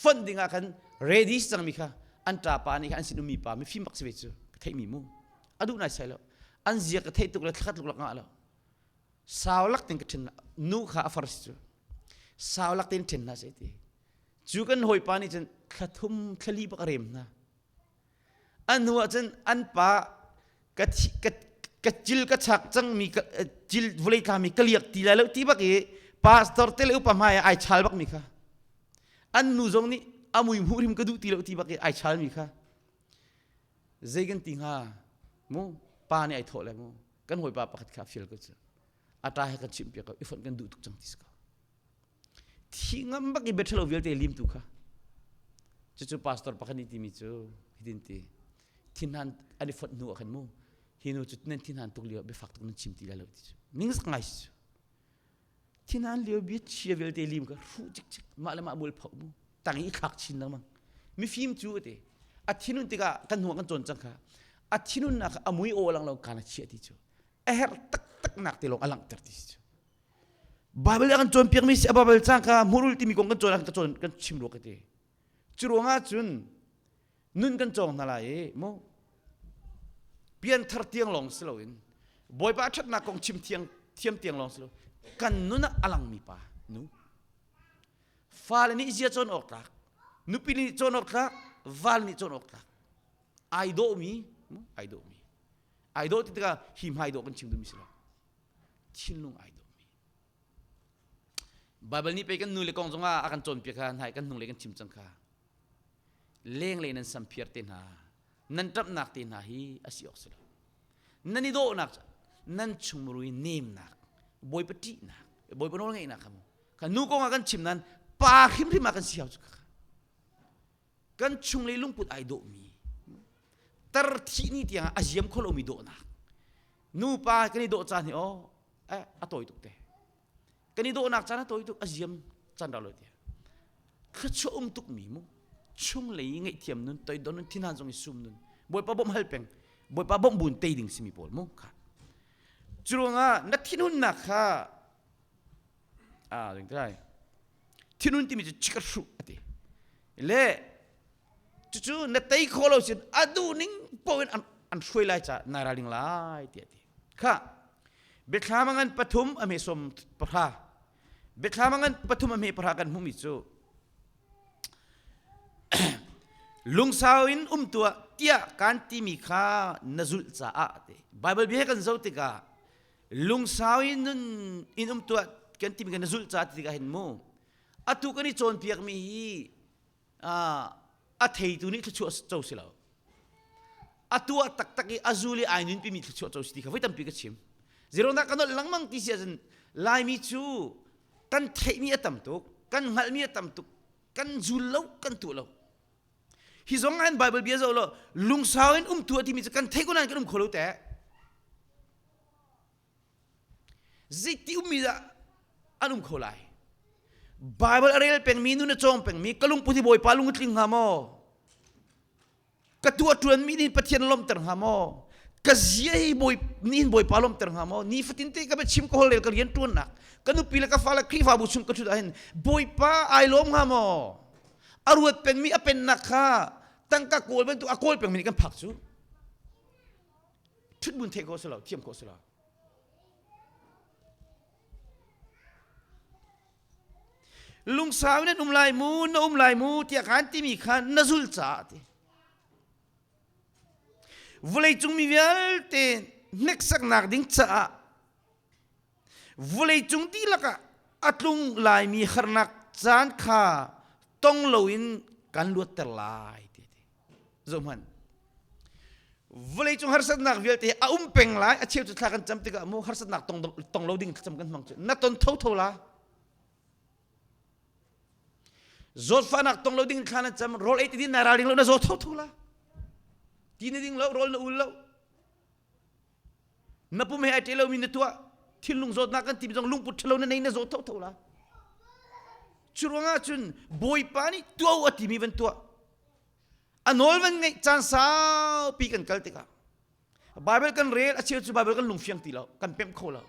fonh ding ah khan ready cangmi kha an ṭapa nih khan an sin ummi pa mifim bak si ve cu ka theihmi mu a duh nai sai lo an zia ka theih tuk le thlakhat luklak ngah lo sau lak tin ka ṭhen nu kha a far si cu sau lak tin ṭhen hna seh ti cu kan hawipa nih cun thla thum thla li bak a rem hna an hnu ah cun an pa ka ka ka cil ka chak cangmi ka cil vawlei tlami ka liak ti lai lo ti bak i pastor te le upa hmai ah ai chal bak mi kha an nu zong nih a mui hmuh hrim ka duh ti lo ti bak i ai chal mi kha zei kan ti hnga mu pa nih ai thawh le mu kan hawipa pakhat kha fial ko cu a ṭa he kan chimh piak ko i fonh kan duh tuk cang ti si ko thi ngam bak i bia ṭhalo vialte lim tu kha cucu pastor pakhat nih timi cu hitin ti thinhan an i fonh hnu ah khan mu hi nu cu nan thinhan tuk lio biafak tuk nan chim ti lai lo ti cu ningzak ngai si cu Thinhan lio bia chia vialte lim ka hruh cikcek mah le mah mual pho mu tang i thlak chin lengmang mifim cu ati. A thinun tikah kan hnuah kan cawn cang kha. A thinunnak kha a mui aw lang lo kaan a chiah ti cu. A herh taktak nak te lawng a langhter ti cu. Bible a kan cawnpiakmi si a Bible cang kha hmurul timi kong kan cawn ah kan cawn kan chim rua ka ti. Cu ruangah cun nun kan cawng hna lai i mu pianthar tiang lawng si loin Bawipa ṭhatnak kong chim thiang thiam tiang lawng si lo kan nun ah a langmi pa nu fale nih zia cawn awk tlak nupi nih cawn awk tlak val nih cawn awk tlak ai dawhmi ai dawhmi ai dawh ti tikah hi hmai dawh kan chim duhmi si lo thinlung ai dawhmi Bible nih pei kan nu le kong zongah a kan cawnpiak kha hnai kan hnung le kan chim cang kha lenglei nan samphiar te hna nan ṭamhnak te hna hi a si awk si lo nan i dawhnak nan chungmurui nemnak bawipa ṭihnak bawipa nawl ngeihnak kha mu kha nu kong ah kan chim nan pa hrimhrim ah kan si hau cu kha kan chunglei lungput ai dawhmi tar thih ni tiang a ziam kho lomi dawhnak nu pa kan i dawh caan hi aw eh a tawi tuk te kan i dawhnak caan a tawi tuk a ziam caan ra lo tiah thluachuah um tuk mi mu chunglei ngaihthiam nun toidon nun thinhan zong i sum nun bawipa bawmh hal peng bawipa bawmh bun tei ding simi pawl mu kha curuangah na thinhunnak kha ah ding tai thinhun timi cu chikhat hruh ati le cucu na tei kho lo sin a duh ning paoh in an hruai lai ca nai ralring lai tiah ti kha biathlam ngan pathum a hme som pahra biathlam ngan pathum a hme pahra kan hmuhmi cu lungsau in um tuah tiah kan timi kha na zulh caah ti Bible bia kan zoh tikah lungsau in nun in um tuah kan timi kha na zulh caah ti tikah hin mu atu kan i cawnpiakmi hi a theitu nih thluachuah co si lo a tuah taktak i a zul i ai nunpimi thluachuah co si ti kha voi tampi ka chim zeirona ka nolh lengmang ti si ahcun laimi cu kan theihmi a tam tuk kan hngalhmi a tam tuk kan zul lo kan tuah lo hi zong an bible bia zoh lo lungsau in um tuah timi cu kan theih ko nain kan um kho lo teh Zeiti ummi dah an um kho lai? Bible a rel pengmi, nun a cawng pengmi, ka lungput hi Bawipa lung a tling hnga maw? Ka tuah ṭuanmi nih Pathian lawmhter hnga maw? Ka zia hi Bawi nih Bawipa lawmhter hnga maw? Nifatin te ka biachim ka holhrel ka rian ṭuannak, ka nupi le ka fale Khrihfabu chung ka ṭhut ahhin Bawipa ai lawm hnga maw? A ruat pengmi a pennak kha tangka kawl bantuk a kawl pengmi nih kan phak cu. Ṭhutbun theih khawh si lo, thiam khawh si lo. Lungsau in um lai mu, na um lai mu tiah khan timi kha na zul caah ti. Vawleicung mi vialte hneksaknak ding caah vawleicung dihlak ah a tlung laimi harnak caan kha tong loin kan luatter lai ti ti. Zohhmanh. Vawleicung harsatnak vialte a um peng lai a cheu cu thla kan cam tikah mu harsatnak tong, tong lo ding thlacam kan hmang cu na ton thotho la zawtfahnak tong lo ding thla na cam rawl ei ti din na ral ding lo na zaw thotho la ti na ding lo rawl na ul lo na pum he ai ṭe lomi na tuah thinlung zawtnak kan timi zong lungput ṭhalo na nei na zaw thotho la cu ruangah cun bawipa nih tuah a timi van tuah a nawl van ngeih caan saupi kan kal tikah Bible kan rel a cheu cu Bible kan lungfiang ti lo kan pemh kho lo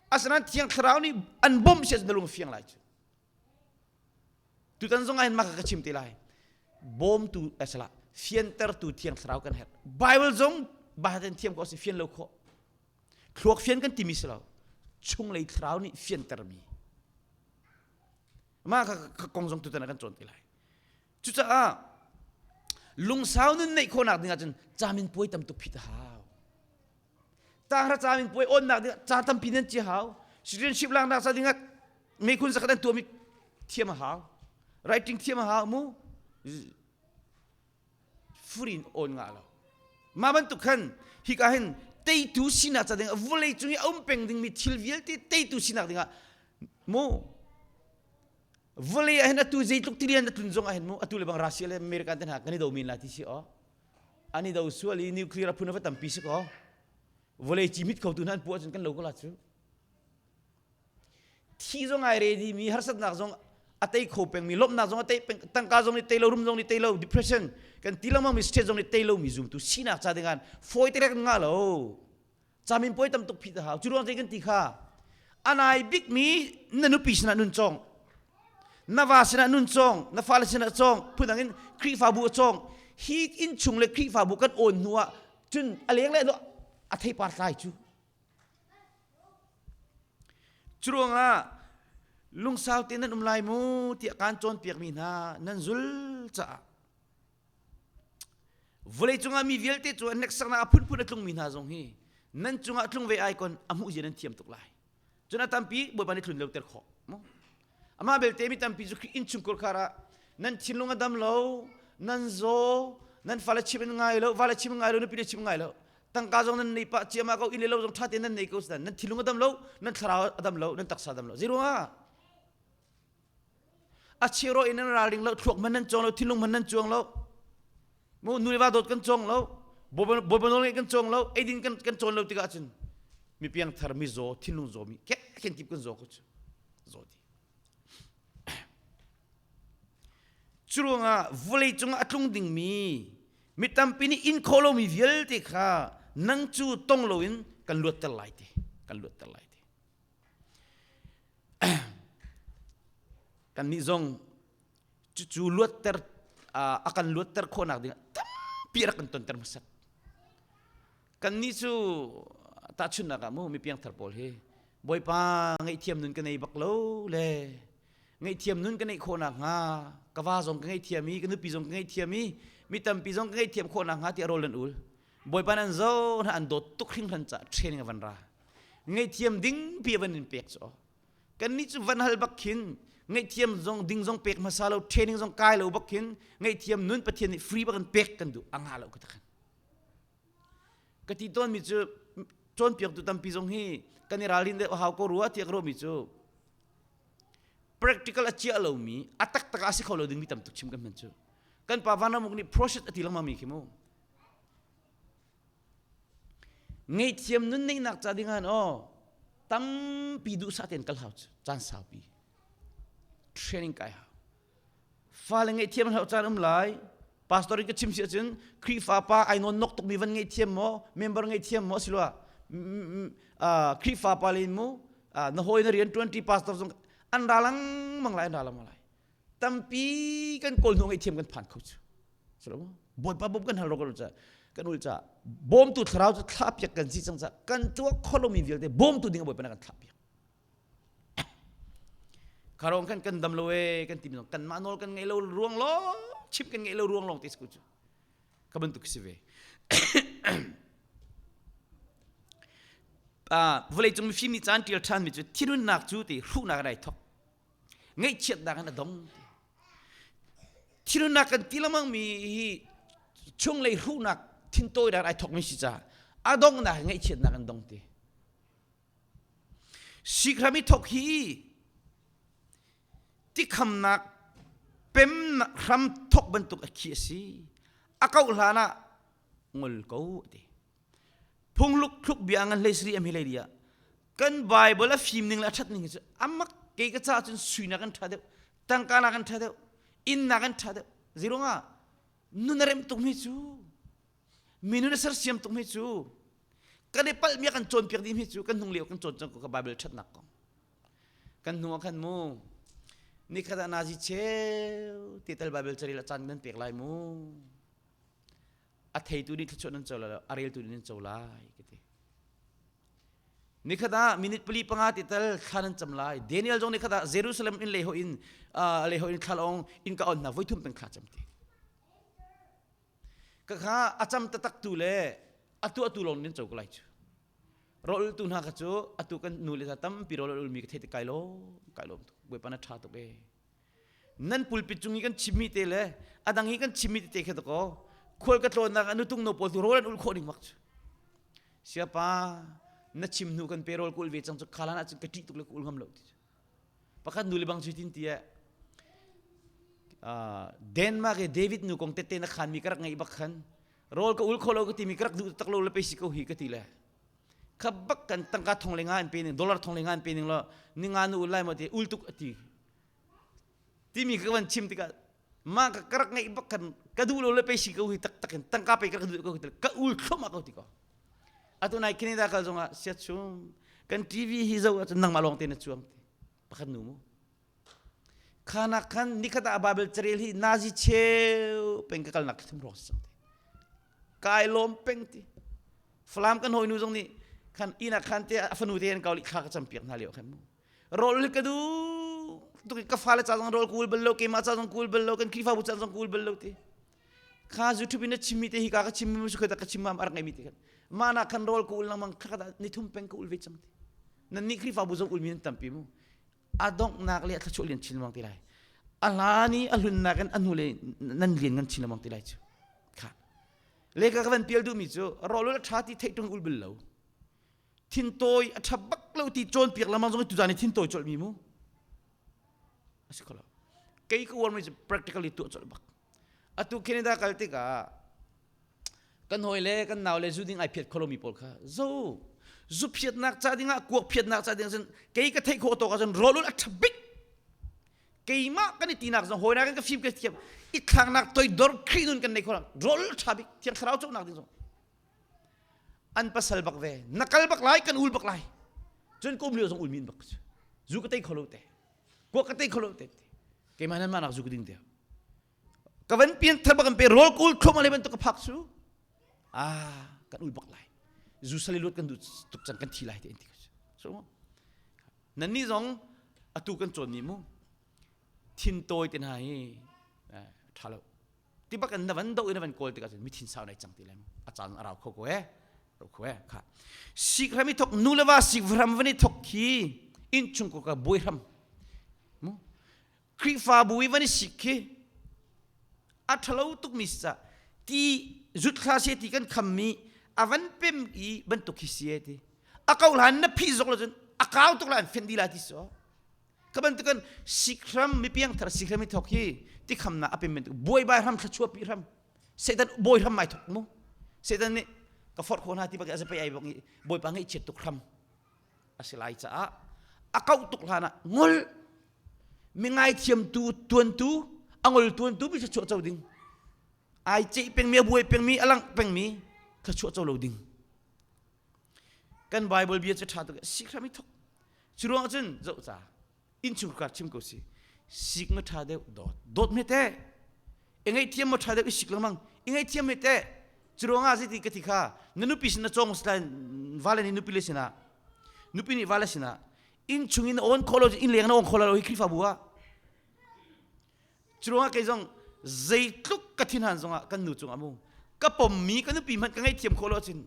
asinain thiang thlarau nih an bawmh si na lungfiang lai cu tutan zong ah hin mah ka chim te lai bawmtu asala fiantertu thiang thlarau kan herh Bible zong bahaten thiam ko si fian lo khawh thluak fian kan timi si lo chunglei thlarau nih fiantermi mah ka kong zong tutan ah kan cawn te lai Cucaah lungsau nun neih khawhnak ding ahcun camin puai tam tuk phit a hau. Tanghra camin puai awnnak ding ca tampi nan ci hau. Citizenship laknak ca ding ah mekhun zakhat an tuahmi thiam a hau. Writing thiam a hau mu. Furin awn ngah lo. Mah bantuk khan hika hin teitu sinak ca ding ah vawlei cung i a um peng dingmi thil vialte teitu sinak ding ah mu Vawlei ah hin atu zeitluk tilian a tlun zong ah hin mu atu le bang Russia le American te hna kan i do men la ti si aw. An i do sual i nuclear a phun a va tampi si ko. Vawlei ci mit khotu hna an puah cun kan lo ko la cu. Thi zong ai ready mi harsatnak zong a A tei kho pengmi lawmhnak zong a tei peng tangka zong nih tei lo rum zong nih tei lo depression kan ti lengmang mi stress zong nih tei lo mi zumtu sinak ca ding ah fawi te kan ngah lo. Camin puai tam tuk phit a hau. Cu ruang kan ti kha anai bik mi na nupi sinah nun cawng. Na va sinah nun cawng, na fale sinah cawng, phundang in Khrihfabu a cawng. Hi innchung le Khrihfabu kan awn hnu ah cun a leng le a theipar tlai cu. Cu ruangah lungsau te nan um lai mu tiah kaan cawnpiakmi hna nan zul caah Vawlei cungah mi vialte cu an hneksaknak a phunphun a tlungmi hna zong hi nan cungah tlung ve ai kon a hmuh zia nan thiam tuk lai. Cun a tampi Bawipa nih tlun lo ter khawh. Amah belte mi tampi cu innchungkhar khar ah nan thinlung a dam lo, nan zaw, nan fale chim in ngai lo, vale chim ngai lo, nupi le chim ngai lo. Tangka zong nan nei pah ciama ko, inn le lo zong ṭha tein nan nei ko nan thinlung a dam lo, nan thlarau a dam lo, nan taksa a dam lo. Zeiruangah? A chiro in nan ralring lo thluak man nan cawng lo thinlung man nan cuang lo mu nu le va dawt kan cawng lo bawipa nawl ngeih kan cawng lo eidin kan kan cawn lo tikah cun mi piangthar mi zaw thinlung zaw mi ke khen kip kan zaw ko cu zaw ti curuangah vawlei cungah a tlung dingmi mi tampi nih in khawh lomi vialte kha nang cu tong loin kan luatter lai ti kan luatter lai ti Kannih zong cucu luatter a kan luatter khawhnak dingah tampi rak kan tonter hmasat. Kannih cu tahchunhnak ah mu mi piangthar pawl hi Bawipa ngaihthiam nun ka nei bak lo le ngaihthiam nun ka neih khawhnak hnga ka va zong ka ngaihthiam i ka nupi zong ka ngaihthiam i mi tampi zong ka ngaihthiam khawhnak hnga tiah rawl an ul. Bawipa nan zo hna an dawt tuk hringhran caah training a van ra. Ngaihthiam ding pi van in pek cu. Kannih cu van hal bak khin ngaihthiam zong ding zong pek hmasa lo training zong kai lo bak khin ngaihthiam nun Pathian nih free bak in pek kan duh a ngah lo ka takhan. Ka ti tawn mi cu cawnpiaktu tampi zong hi kan i ralrin deuh hau ko rua tiah ka ruahmi cu practical a ciah lomi a taktak ah a si kho lo dingmi tam tuk chim kan hman cu kan pa vanramuk nih process a ti lengmang mi khi mu Ngaihthiam nun neihnak ca ding ah aw tampi duhsah tein kal hau cu caan saupi training kai hau fale ngaihthiam hlau caan um lai pastor in ka chim si ahcun Khrihfa pa ai nawn nok tukmi van ngaihthiam maw member ngaihthiam maw asiloah Khrihfa pa len mu na hawi na rian ṭuanṭi pastor zong an ra lengmang lai an ra lengmang lai tampi kan kawl hnu ngaihthiam kan phan kho cu Bawipa bawm kan hal ro kan kan ul ca bawmtu thlarau cu thlah piak kan si cang ca kan tuah kholomi vialte bawmtu ding Bawipa na kan thlah piak kharong kan kan dam lo e kan ti mi kan mah nawl kan ngei lo ruang lo chim kan ngei lo ruang long te ku cu ka bantuk si ve vawlei cung mifim nih caan tial ṭhan mi cu thinhunnak cu ti hruhnak in ai thok ngaihchiatnak in a dong Thilnak kan ti lengmang mi hi chunglei hruhnak thintawinak ai thokmi si caah a donghnak ngaihchiatnak an dong ti. Sikram i thok hi tikhamnak pem hram thok bantuk a khi a si. A kauh hlan ah ngol ko a ti. Phungluk thluk bia ngan hlei sri am hi lei dia. Kan Bible a fim ning le a ṭhat ning hi cu amak kei ka caah cun sui nak an ṭha deuh, tangka nak an ṭha deuh, inn nak an ṭha deuh. Zeiruangah nun a rem tuk mi cu mi nun a sersiam tuk mi cu kan i palhmi a kan cawnpiak dih mi cu kan hnung lio kan cawn cang ko ka Bible ṭhatnak kong. Kan hnu ah khan mu nikhat ah nazi cheu te tal Bible carel a caan nan pek lai mu. A theitu nih thluachuah nan co lai lo, a reltu nih nan co lai ka ti. Nikhat ah minute pali panga ti tal thla nan cam lai. Daniel zong nikhat ah Jerusalem in leiho in leiho in thla lawng in ka on hna voithum peng thla cam ti. Ka kha a cam taktak tu le a tuah tu lawng nan co ko lai cu. Rawl tu hna kha cu atu kan nu le tampi rawl ul mi ka thei te kai lawm kai lawm tuk. Bawipa na tha tuk e. Nan pulpit cung i kan chimmi te le a dang i kan chimmi tete kha dakaw khual ka tlawnnak ah nutung no pawl tu rawl an ul khawh ning mak cu. Siapa na chim hnu kan pe rawl ka ul ve cang cu khalan ah cun ka ṭih tuk le ka ul ngam lo ti cu. Pakhat nu le bang cu tin tiah Denmark i David nu kong tette na khanmi ka rak ngaih bak khan rawl ka ul kho lo ka timi ka rak duh tak lo le pe si ko hi ka ti le kha bak kan tangka thong le nga an pe ning dollar thong le nga an pe ning lo ninga nu ul lai maw ti ul tuk ati. Timi ka van chim tikah mah ka ka rak ngeih bak kan ka duh lo le pe si ko hi taktak in tangka pe ka duh ko hi ka ul thlum ko ti ko. Atu nai Canada kal zongah siat chung kan TV hi zo ahcun nangmah lawng te na cuang ti. Pakhat nu mu. Khanak khan nikhat ah Bible carel hi nazi cheu peng ka kalnak thum rawk si cang ti. Kai lawm peng ti. Falam kan hawinu zong nih khan inn ah khan te a fanu te an kau thla ka cam piak hna lio khan mu. Rawl ka duh tuk ka fale ca zong rawl kul bal lo keimah ca zong kul bal lo kan Khrihfabu ca zong kul bal lo ti. Kha YouTube in na chimmi te hi ka ka chimmi mu su ka ka chim ma ar ngai mi te khan. Ma na khan rawl ka ul lang mang kha ni thum peng ka ul ve cang ti. Nan nih Khrihfabu zong ulmi nan tampi mu. A donghnak le a thluachuah lian chin lengmang ti lai a hlan i a hlunnak in a hnu le nan lian ngan chin lengmang ti lai cu kha le ka van pial duhmi cu rawlul a ṭha ti theih ṭung ul bil lo thintawi a ṭha bak lo ti cawnpiak lengmang zong tuzan i thintawi colhmi mu a si kho lo kei ka uarmi cu practically tuah colh bak atu Canada kal tikah kan hawi le kan nau le zu ding ai phiat kholomi pawl kha zo zu phiatnak ca dingah kuak phiatnak ca ding cun kei ka theih khawh tawk ahcun rawlul a ṭha bik keimah kan i tinak zong hawi nakin ka fim ka thiam i thlangnak toidor Khrih nun kan nei kho rawlul a ṭha bik thiang thlarau cawhnak ding zong an pasal bak ve na kal bak lai kan ul bak lai cun ka um lio zong ul min bak zu ka tei kho lo te kuak ka tei kho lo te keimah nan mah nak zu ka ding te ka van pian thar bak an pe rawl kul thlum ale bantuk ka phak su ah kan ul bak lai zu sali luat kan duh tuk cang kan thi lai te ti so nan ni zong atu kan cawn ni mu thin tawi te hna hi tha lo ti bak na van do in van kawl tikah mi thin sau nai cang ti lai mu a caan a rau kho ko e rau kho e kha sik ram i thok nu le va sik ram van i thok khi in chung ko ka buai ram mu Khrihfabu i van i sik khi a ṭhalo tukmi si cah ti zut hla se ti kan khammi a van pem i bantuk khi si ti a ko hlan na phih zok lo cun a kau tuk la an fenh dih la ti so ka bantukan sikhram mi piangthar sikhram i thok hi ti khamnak a pem bantuk buaibai hram thlachuah pi hram Satan bawi hram mai thok mu Satan nih ka forh khawh hna ti bak a pei ai bak i bawipa ngaihchiat tuk hram a si lai caah a kauh tuk hlan ah ngol mi ngaithiamtu tuantu a ngol tuantu mi thluachuah co ding ai ceih pengmi a buai pengmi a langh pengmi thluachuah co lo ding kan bible bia cu ṭha tuk sik hram i thok cu ruang cun zoh ca innchungkhar chim ko si sik ma ṭha deuh dawt dawt me te i ngaihthiam ma ṭha deuh i sik lengmang i ngaihthiam me te cu ruangah zeiti ka ti kha na nupi sin na cawng si lai vale nih nupi le sinah nupi nih vale sinah inn chung in na awn khawh lo inn leng na awn khawh lo hi Khrihfabu ah cu ruangah kei zong zeitluk ka thinhan zongah kan nu cungah mu ka pommi ka nupi hmanh ka ngaihthiam khawh lo ahcun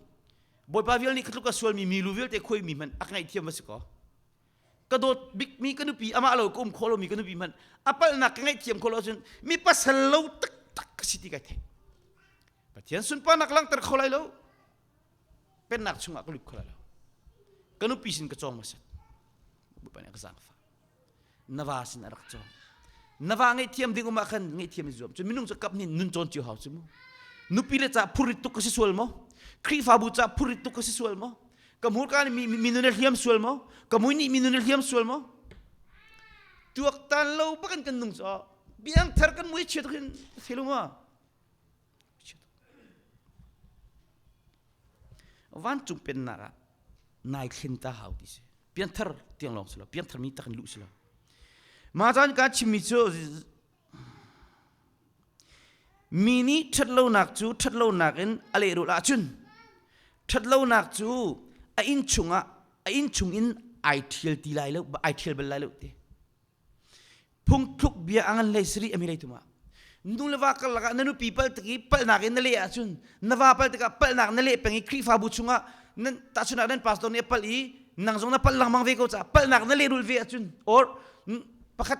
Bawipa vial nih ka tluk a sualmi milu vialte khuaimi hmanh a ka ngaihthiam va si kaw ka dawt bikmi ka nupi amah lo ka um khawh lomi ka nupi hmanh a palhnak ka ngaihthiam khawh lo ahcun mi pasal lo taktak ka si ti kai theih Pathian sunparnak langhter kho lai lo pennak chungah ka lut kho lai lo ka nupi sin ka cawng hmasat Bawipa nih a ka zaangfah na va sin a rak cawng na va ngaihthiam ding um ah khan ngaihthiam i zuam cun minung cu kap nih nun cawn cio hau cu mu nupi le ca phurrit tuk ka si sual maw Khrihfabu ca phurrit tuk ka si sual maw ka hmurka nih mi, mi nun a hliam sual maw ka mui nih mi nun a hliam sual maw tuaktan lo bakin kan nung caw biang thar kan mui chia tuk hin thil ma vancung pennak ah nai thlen ta hau ti si pianthar tiang lawng si lo pianthar mi tak in luh si lo mah caan ka chimmi cu Mi nih ṭhatlonak cu ṭhatlonak in a lehrulh ahcun ṭhatlonak cu a inn chungah a inn chungin ai ṭhial ti lai lo ai ṭhial bal lai lo ti. Phungthluk bia a ngan hlei sarih a mi lei tum ah nu le va karlak ah na nupi pal tik i palhnak in na leh ahcun na va pal tikah palhnak na leh peng i Khrihfabu chungah nan tahchunhnak nan pastor nih a palh i nang zong na palh lengmang ve ko caah palhnak na lehrulh ve ahcun or pakhat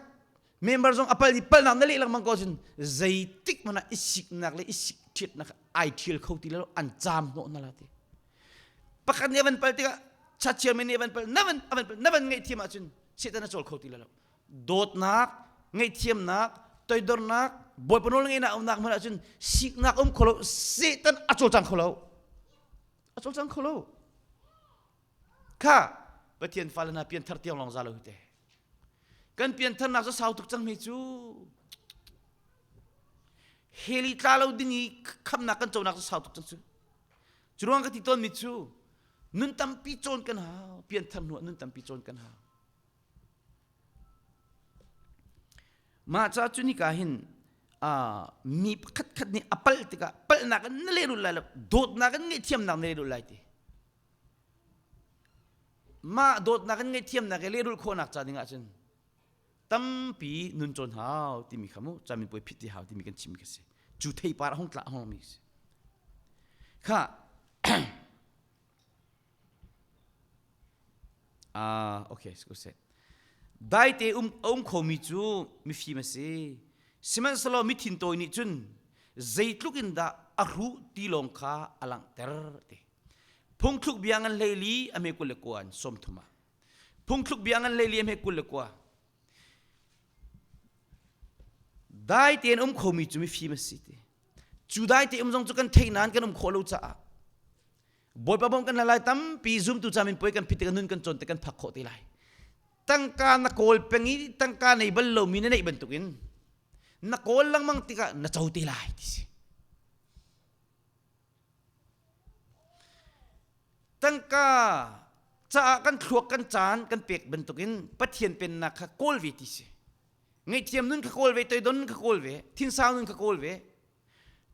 member zong a pal i palnak na leh lengmang ko cun zeitik hmanh ah i siknak le i sik ṭhiatnak ai ṭhial kho ti lo an caam hnawh na la ti pakhat nih a van pal tikah chachiami nih a van pal na van a van pal na van ngaihthiam ahcun Satan a cawl kho ti lo dawtnak ngaihthiamnak toidornak Bawipa nawl ngeihnak umnak hmun ahcun siknak um kho lo Satan a cawlcang kho lo a cawlcang kho lo kha Pathian fale hna pianthar tiang lawng za lo hi te. Kan piantharnak cu sau tuk cang hme cu. Heli tla lo ding i khamnak kan conak cu sau tuk cang cu. Cu ruang ka ti tawnmi cu nun tampi cawn kan hau, pianthar hnu ah nun tampi cawn kan hau. Mah ca cu nika hin mi pakhat khat nih a palh tikah palhnak in na lehrulh lai lo, dawtnak in ngaihthiamnak na lehrulh lai ti. Mah dawtnak in ngaihthiamnak i lehrulh khawhnak ca ding ahcun tampi nun cawn hau timi kha mu caminpuai phit ti hau timi kan chimmi kha si. Cu theipar a hung tla a hung mi si. Kha Ah, okay, seh. Daite um a um khomi cu mifim a si. Sihmanhsehlaw mithin tawi nih cun zeitluk in dah a hruh ti lawng kha a langhter ti. Phungthluk bia ngan hleili a hme 21 in 30 ah. Phungthluk bia ngan hleili a hme 29. Dai tein um khomi cu mifim a si ti. Cu dai te um zong cu kan theih nain kan um khawh lo caah Bawipa bawm kan lai tampi zumtu camin puai kan phit tikah nun kan cawn te kan phak khawh te lai. Tangka na kawl peng i tangka nei bal lomi na neih bantukin na kawl lengmang tikah na co te lai ti si. Tangka caah kan thluak kan caan kan pek bantukin Pathian pennak kha kawl ve ti si. Ngaihthiam nun kha kawl ve, toidon nun kha kawl ve, thinsau nun kha kawl ve.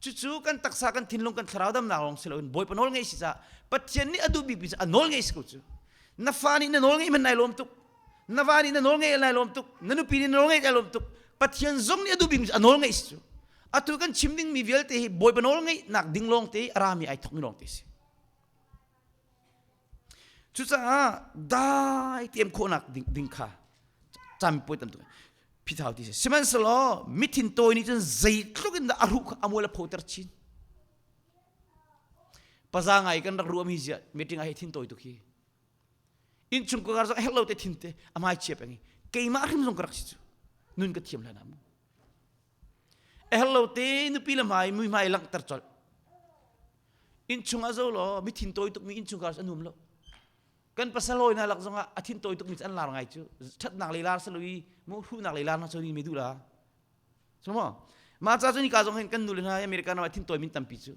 Cucu kan taksa kan thinlung kan thlarau damnak lawng si loin Bawipa nawl ngeih si caah Pathian nih a duh bikmi cu a nawl ngeih si ko cu. Na fa nih na nawl ngeih hmanh nai lawm tuk. Na va nih na nawl ngeih nai lawm tuk. Na nupi nih na nawl ngeih nai lawm tuk. Pathian zong nih a duh bikmi cu a nawl ngeih si cu. Atu kan chim dingmi vialte hi Bawipa nawl ngeihnak ding lawng te a rami ai thokmi lawng te si. Cucaah dai teem khawhnak ding, ding kha camipuai tam tuk phithau ti si. Sihmanhsehlaw mithin tawi nih cun zeitluk in dah a ruh kha a mual a photer chin. Paza ngai kan rak ruah mi zia meeting ah hi thin tawi tuk hi. Innchung kar zong herh lo te thin te a hmai chia peng i keimah hrim zong ka rak si cu. Nun ka thiam hlan ah mu. A herh lo te nupi le hmai mui hmai langhter colh. Innchung ah zo law mi thin tawi tukmi innchungkhar a nuam lo. Kan pasal hawi hna lak zongah a thin tawi tukmi an lar ngai cu. Ṭhatnak lei lar silo i mu hruhnak lei lar na choni mi duh la. So mo mah ca cu nika zong hin kan nu le hna America ram ah thin tawi min tampi cu.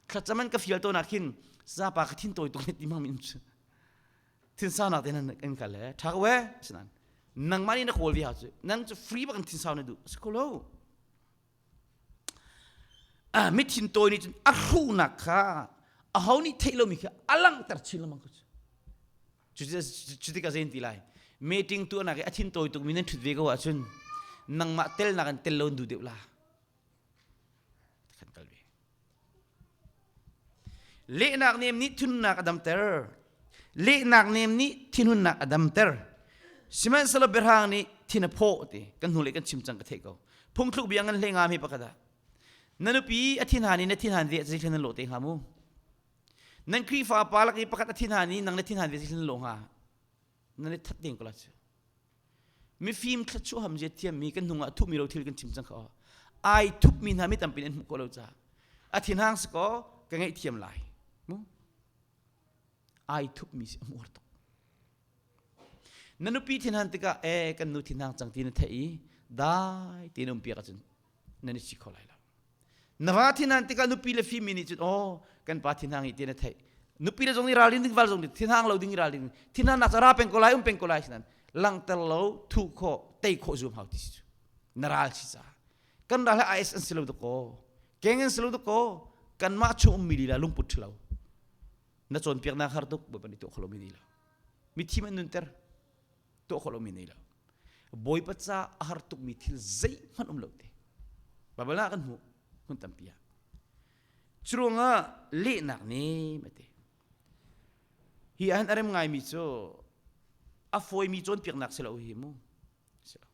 Thlacam an ka fial to nak hin zapa ka thin tawi tuk ne ti mang min cu. Thinsaunak te nan kan kal he ṭha ko we sinan nangmah nih na kawl ve hau cu nang cu free bak in thinsau na duh a si kho lo. Mithin tawi nih cun a hruhnak kha aho nih theih lomi kha a langhter chin lengmang ko cu. Cu tikah zei ti lai meeting tuahnak i a thin tawi tukmi nan ṭhut ve ko ahcun nangmah telnak in tel lo in duh deuh la. Kan kal ve. Lehnak nem nih thinhunnak a damter. Lehnak nem nih thinhunnak a damter. Sihmanhsehlaw biahrang nih thin a phawh ti kan hnulei kan chim cang ka theih ko. Phungthluk bia ngan hlei ngam hi pakhat ah. Na nupi a thinhan i na thinhan ve zeitlin nan lawh te hnga mu. Nan Khrihfa pa lak i pakhat a thinhan i nang na thinhan ve zeitlin nan lawh hnga. Nan i that ding ko la cu. Mifim thluachuah ham zia thiammi kan hnung ah thupmi lo thil kan chim cang kha ai thupmi hna mi tampi an hmuh khawh lo caah a thinhang si kaw ka ngaihthiam lai mu ai thupmi si a hmuh tuk na nupi thinhan tikah e kan nu thinhang cang ti na theih i dai tein um piak ahcun nan i si kho lai lo na va thinhan tikah nupi le fimi nih cun aw kan pa thinhang i ti na theih nupi le zong nih ralrin ding val zong nih thinhang lo ding i ralrin thinhan nak ra peng ko lai um peng ko lai sinan langter lo thuh khawh tei khawh zuam hau ti si cu na ral si ca kan ral hi IS an si lo dakaw keng an si lo dakaw kanmah chung ummi lila lungput ṭhalo na cawnpiaknak har tuk bawipa nih tuah kho lomi nei lo mithim an nunter tuah khawh lomi nei lo Bawipa ca a har tukmi thil zeihmanh um lo te Baibal ah kan hmuh hmun tampi ah curuangah lehnak nih mate hi ahhin a rem ngaimi cu a fawimi cawnpiaknak si lo hi mu si lo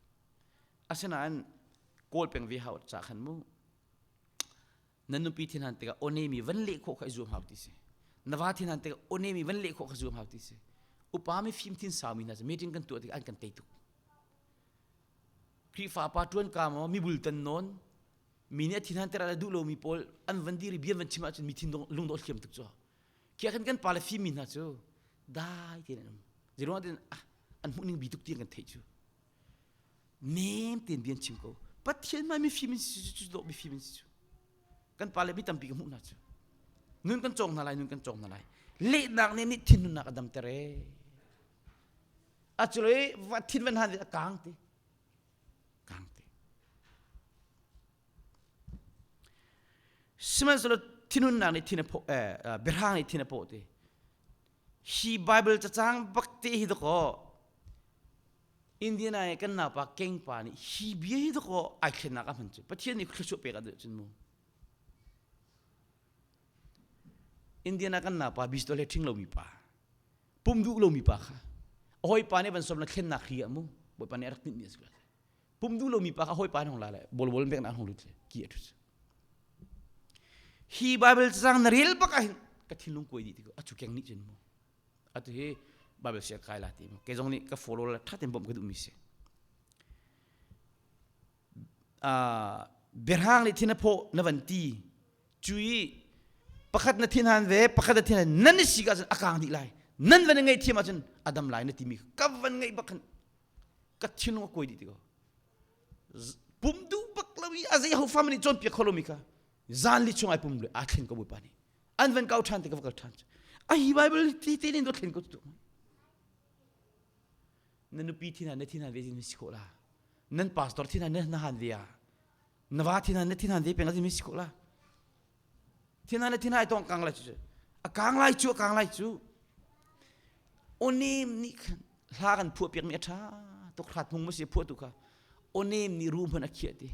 asinain kawl peng ve hau ca khan mu Na nupi thinhan tikah aw-nemi van leh khawh kha i zuam hau ti si. Na va thinhan tikah aw-nemi van leh khawh kha zuam hau ti si. Upa mi fim thin saumi hna cu meeting kan tuah tikah an kan tei tuk. Khrihfa pa ṭuan ka maw mi bultan nawn mi nih a thinhan ter a duh lomi pawl an van dir i bia van chim ahcun mi thin lungdawh hliam tuk cu. Khi ah khan kan pale fimmi hna cu dai tein an um. Zeiruangah tin ah an hmuh ning bi tuk ti kan theih cu. Nem tein bian chim ko. Pathian mai mifim in si cu dawh mifim in si cu. Kan pa le mi tampi ka hmuh hna cu. Nun kan cawng hna lai, nun kan cawng hna lai. Lehnak nih nih thinhunnak a damter ee. A cu le thin van han a kang ti. Kang ti. Sihmanhsehlaw thinhunnak nih thin a phawh eh, biahrang nih thin a pawh ti. Hi Bible cacang bak te hi dakaw Indiana i kan naupa keng pa nih hi bia hi dakaw ai thlennak a hman cu Pathian nih thluachuah pek a duh cun mu. Indiana kan naupa bistol he ṭhing lomi pa pum duh lomi pa kha a hawipa nih van som la thlennak hri ah mu Bawipa nih a rak tinhmi a si pum duh lomi pa kha hawipa hong la le bolbol bek na hong lut le ki a ṭhut hi Bible cang na rel bak ah hin ka thinlung kuai dih ti ko a cu keng nih cun mu atu hi Bible sia kai la ti mu kei zong nih ka follow la ṭha tein bawmh ka duhmi si biahrang nih thin a phawh na van ti cu i pakhat na thin han ve pakhat na thin han nan i sik ahcun a kang dih lai nan van i ngaihthiam ahcun a dam lai na timi ka van ngaih bak khan ka thinlung a kuai dih ti ko pum duh bak lo i a zei ho fa nih cawnpiak kho lomi kha zan li chung ai pum le aa thlen ko bawipa nih an van kau ṭhan te ka va kal ṭhan a hi bible ti te nin do thlen ko tu na nupi thin na thin han ve zin si khawh la nan pastor thin han na han ve a na va thin han na thin han ve peng zin si khawh la thin han na thin hai tong kang lai cu a kang lai cu a kang lai cu onem nih khan hla kan phuah piak mi a ṭha tuk hrat hmung ma si phuah tu kha onem nih ru hman a khiah ti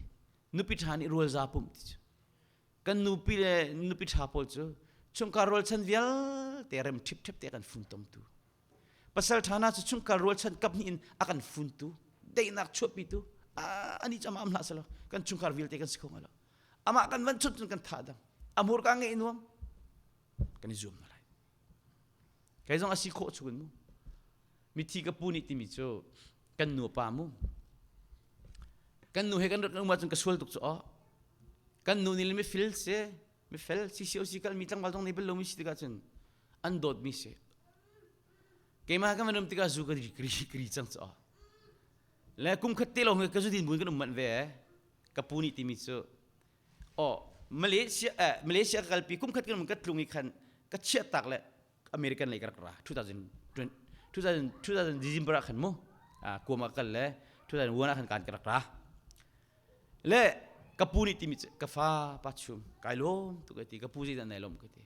nupi ṭha nih rual za pumh ti cu kan nupi le nupi ṭha pawl cu chungkhar rualchan vialte rem ṭhipṭhep te kan funtomtu pasal ṭha hna cu chungkhar rualchan kap hnih in a kan funtu daihnak chuahpitu ani cu amah am hlah selaw kan chungkhar vialte kan si kho hnga lo amah kan van chut cun kan tha dang a hmurka ngeih nuam kan i zuam hna lai kei zong a si khawh chungin mu mithi ka pu nih timi cu kan nu pa mu kan nu he kan rak um ahcun ka sual tuk cu aw kan nu nih le mifil si mifel CCOC kalmi tlangval zong nei bal lomi si tikah cun an dawtmi si keimah kan van um tikah zu ka ri kri cang cu aw le kum khat te lawng ka zu din buin kan um manh ve ka pu nih timi cu aw Malaysia eh, Malaysia ka kalpi kum khat kan um ka tlung i khan ka chiah tak le American lei ka rak ra 2020 2000 2000 December ah khan mu kuam ah kal le 2001 ah khan kan ka rak ra le ka pu nih timi ka fa pa chum kai lawm tu ka ti ka pu zeidah nai lawm ka ti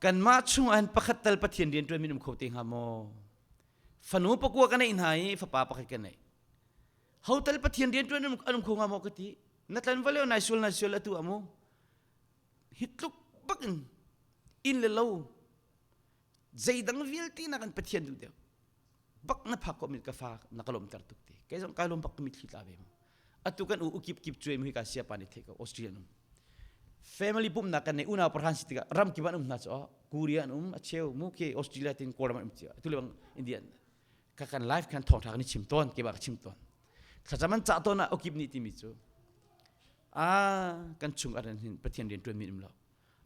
kanmah chung ah hin pakhat tal Pathian rian ṭuan min um kho te hnga maw fanu pakua ka neih hna i fapa pakhat ka neih hotel Pathian rian ṭuan an um kho hnga maw ka ti na tlan va leo nai sual nai sual atu amu hi tluk bak in inn le lo zeidang vialte nak in Pathian duh deuh bak na phak ko min ka fa na ka lawmter tuk te kei zong kai lawm bak ka mitthli tla ve mu atu kan u ukip kip cuai mu hi ka sia pa nih the ko Australian um family pumnak kan nei unau parhan si tikah ram kip an um hna cu Korea an um a cheu mu ke Australia tin Kawlram an um cia tu le bang India ka kan life kan thawngtha kan i chim tawn ke ba ka chim tawn thlacam an cah tawn ah okip nih timi cu a kan chung aran hin Pathian rian tuan mi um lo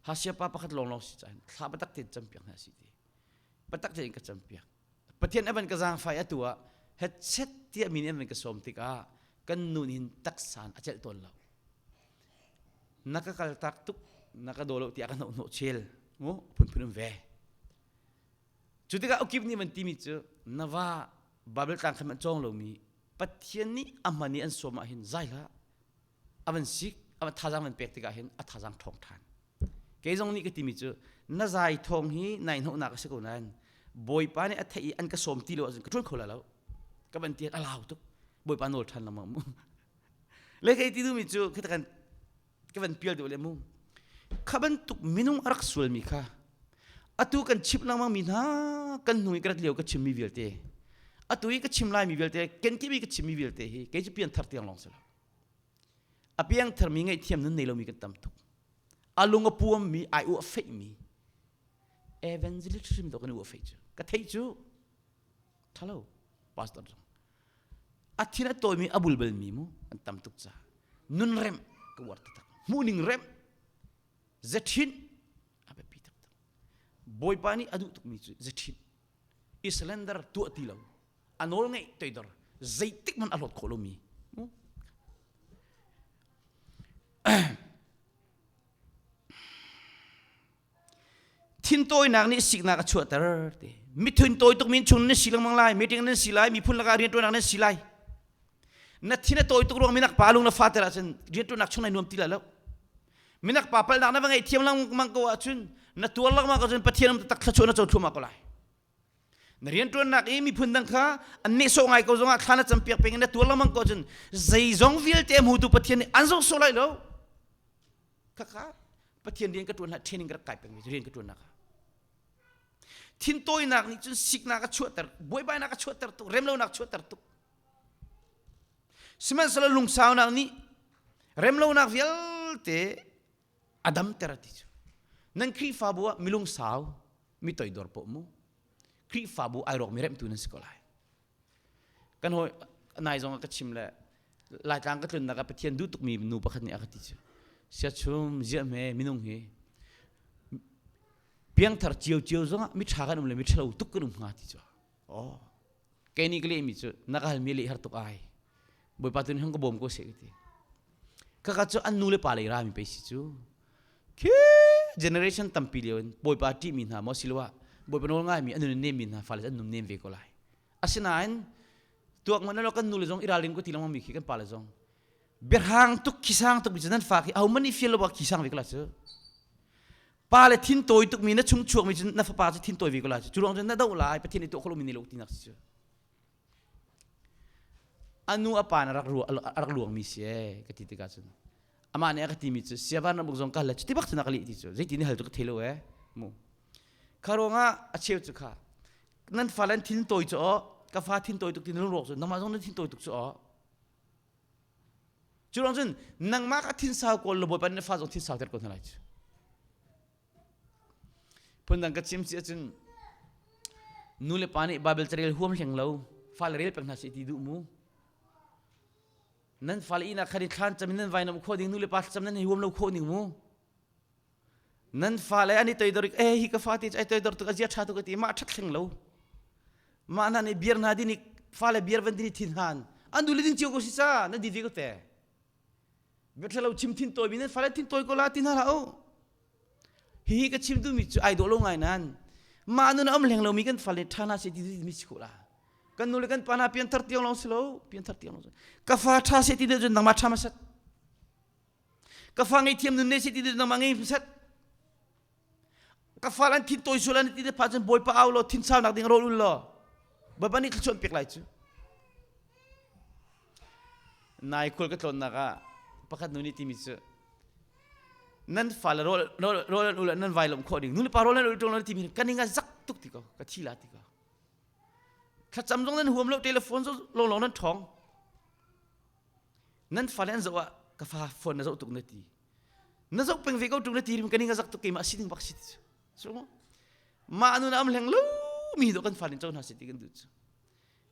hasia pa pakhat lawng lawng si cahin thla batak te campiak hna si ti batak te in ka campiak Pathian avan ka zaangfai atu ah hetchet tiah min an van ka sawm tikah kan nun hin taksan a celh tawn lo na ka kal tak tuk na ka daw lo tiah ka hnawh hnawh chel mu phunphun um ve cu tikah ukip nih van timi cu na va Bible tlang khan an cawng lomi Pathian nih a hman i an sawm ah hin zai hlah a van sik a van thazaang van pek tikah hin a thazaang ṭhawng ṭhan kei zong nih ka timi cu na zai thawng hi nai hnawhnak a si ko nain bawipa nih a theih i an ka sawm ti lo ahcun ka ṭuan kho la lo ka van ti a lau tuk bawipa nawl ṭhan lengmang mu le kei ti duhmi cu khi kan ka van pial deuh le mu kha bantuk minung a rak sualmi kha atu kan chimh lengmang mi hna kan hnu i ka rat lio ka chimmi vialte atu i ka chim laimi vialte kenkip i ka chimmi vialte hi kei cu pianthar tiang lawng si lo a piangtharmi ngaihthiam nun nei lomi kan tam tuk a lung a puammi ai uah feihmi evangelist hrim to kan uah feih cu ka theih cu thalo pastor zong a thin a tawimi a bulbalmi mu an tam tuk ca nun rem ka uar taktak hmuhning rem zethin a biapi taktak bawipa nih a duh tukmi cu zethin islander tuah ti lo a nawl ngeih toidor. Zeitik hmanh a hlawt khawh lomi. Thintawinak nih siknak a chuahter ti. Mithun tawi tuk min chung nan si lengmang lai, meeting nan si lai, miphun lakah rianṭuannak nan si lai. Na thin a tawi tuk ruang minak pa lung na fater ahcun rianṭuannak chung nai nuam ti lai lo. Minak pa palhnak na va ngei thiam lengmang ko ahcun na tuar lengmang ko ahcun Pathian um taktak thluachuah na co thluahmah ko lai. Na rianṭuannak i miphun dang kha an nehsawh ngai ko zongah thla na campiak peng in na tuar lengmang ko ahcun zeizong vialte a hmutu Pathian nih an zoh sawh lai lo. Khakha Pathian rian ka ṭuan hlah training ka rak kai pengmi rian ka ṭuannak ah. Thintawinak nih cun siknak a chuahter, buaibainak a chuahter tuk, remlonak a chuahter tuk. Sihmanhsehlaw lungsaunak nih remlonak vialte a damter ti cu. Nan Khrihfabu ah mi lungsau, mi toidor poh mu. Khrihfabu ai rawkmi remhtu nan si ko lai. Kan hawi nai zong ah ka chim le Laitlang ka tlunnak ah Pathian duh tukmi nu pakhat nih a ka ti cu. Siachum ziah hme minung hi piangthar cio zong ah mi ṭha kan um le mi ṭhalo tuk kan um hnga ti cu. Oh. Kei nih ka lehmi cu na ka halmi leh har tuk ai. Bawipa tu nih hung ka bawm ko seh ka ti. Kaka cu an nu le pa lei rami pei si cu. Khi generation tampi lio in Bawipa ṭihmi hna maw siloah Bawipa nawl ngaimi an nun nemmi hna fale an nun nem ve ko lai. Asinain tuak man lo kan nu le zong i ralring ko ti lengmang mi khi kan pa le zong biahrang tuk khisang tuk mi cu nan fa khi ahohmanh nih fial lo ah khisang ve ko la cu. Pa le thin tawi tuk mi na chung chuak mi cu na fapa cu thin tawi ve ko la cu. Cu ruang cun na doh lai Pathian nih tuah kho lo mi ni lo tinak si cu. A nu a pa na rak a rak luangmi si ee ka ti tikah cun amah nih a ka timi cu siavan ramuk zong ka hal cuti bak cun a ka leh ti cu zeiti nih hal cu ka thei lo ee mu kha ruangah a cheu cu kha nan fale an thin tawi cu aw ka fa thin tawi tuk ti na lungrawk cu nangmah zong na thin tawi tuk cu aw cu ruang cun nangmah ka thin sau kawl lo bawipa na fa zong thin sau ter ko hna lai cu Phundang ka chim si ahcun nu le pa nih Baibal carel huam hleng lo fale rel peng hna seh ti duh mu. Nan fale inn ah khan i thlan cam in nan vainam khawh ding nu le pa thlacam nan hei huam lo khawh ning mu. Nan fale an i toidor eh hi ka fa te ai toidor tuk a zia ṭha tuk a ti mah ṭhat hleng lo. Mah hna nih biar hna din i fale biar van din i thin han an du le ding cio ko si ca nan di ve ko te. Biathalo chim thin tawi mi nan fale thin tawi ko la ti hna hlah u. Hihi ka chim duhmi cu ai dawh lo ngai nain mah nun a um hleng lomi kan fale ṭha hna seh ti mi si khawh la. Kan nu le kan pa hna pianthar tiang lawng si lo, pianthar tiang lawng si. Ka fa ṭha seh ti deuh cun nangmah ṭha hmasat. Ka fa ngei nun ne seh ti deuh nangmah ngei hmasat. Ka fa an thin tawi sual an ti te pha cun Bawipa au law thin saunak ding rawl ul law Bawipa nih thluachuah pek lai cu. Nai khual ka tlawnnak ah pakhat nu nih timi cu nan fale rawl rawl an ul nan vai lawmh khawh ding nu le pa rawl nan ul ṭung lo timi kan ing a zak tuk ti ko ka thi la ti ko thlacam zong nan huam lo telephone zong lawng nan ṭhawng nan fale an zoh ah ka fa phone na zoh tuk na ti na zoh peng ve ko ṭung na ti rim kan ing a zak tuk keimah si ding bak si ti cu mah nun am hleng lo mi do kan fale co hna si ti kan duh cu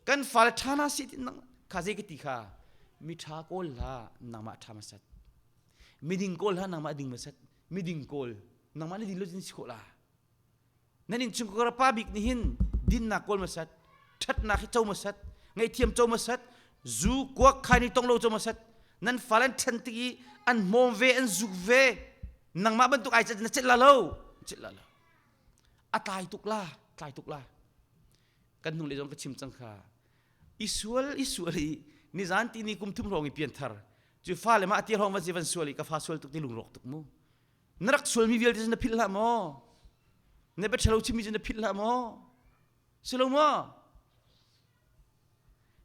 Kan fale ṭha hna seh ti nang kha zei ka ti kha mi ṭha kawl hlah nangmah ṭha hmasat. Miding kawl hlah nangmah ding hmasat. Miding kawl nangmah na din lo cun si khawh la. Nan innchungkhar pa bik nih hin dinnak kawl hmasat, ṭhatnak hi co hmasat, ngaihthiam co hmasat, zu kuak khai ni tong lo co hmasat. Nan fale an ṭhen tik i an hmawm ve, an zuk ve. Nangmah bantuk ai na celh la lo, celh la lo. A tlai tuk la, tlai tuk la. Kan hnulei zong ka chim cang kha. I sual i sual i nizan ti ni kum thum hrawng i pianthar. Cu fale mah ti hrawng van si van sual i ka fa sual tuk ti lungrawk tuk mu. Na rak sualmi vialte cu na philh hlah maw? Na bia ṭhalo chimmi cu na philh hlah maw? Si lo maw?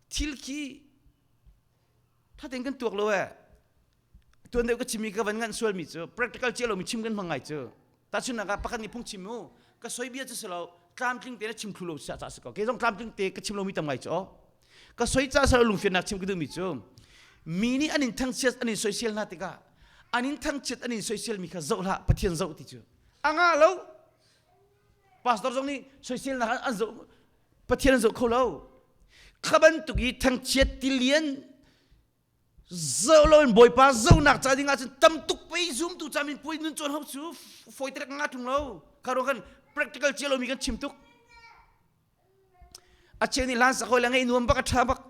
Thil khi ṭha tein kan tuak lo eh. Tuan deuh ka chimmi ka van nganh sualmi cu practical cia lomi chim kan hmang ngai cu. Tahchunhnak ah pakhat nih phung chim u ka soi bia cu si lo tlamtling te na chim thlu lo ca ca si ko. Kei zong tlamtling te ka chim lomi tam ngai cu aw. Ka soi ca sa lungfiannak chim ka duhmi cu mi nih an in thangchiat an in soisel hna tikah an in thangchiat an in soisel mi kha zoh hlah Pathian zoh ti cu. A ngah lo. Pastor zong nih soiselnak an zoh Pathian an zoh kho lo. Kha bantuk i thangchiat tilian Zoh loin Bawipa zohnak ca ding ahcun tam tuk pei zumtu ca min puai nun cawn hau cu fawi terek nga ṭung lo. Kha ruang kan practical cia lomi kan chim tuk. A cheu nih hlan sak hawi le ngaih nuam bak a ṭha bak.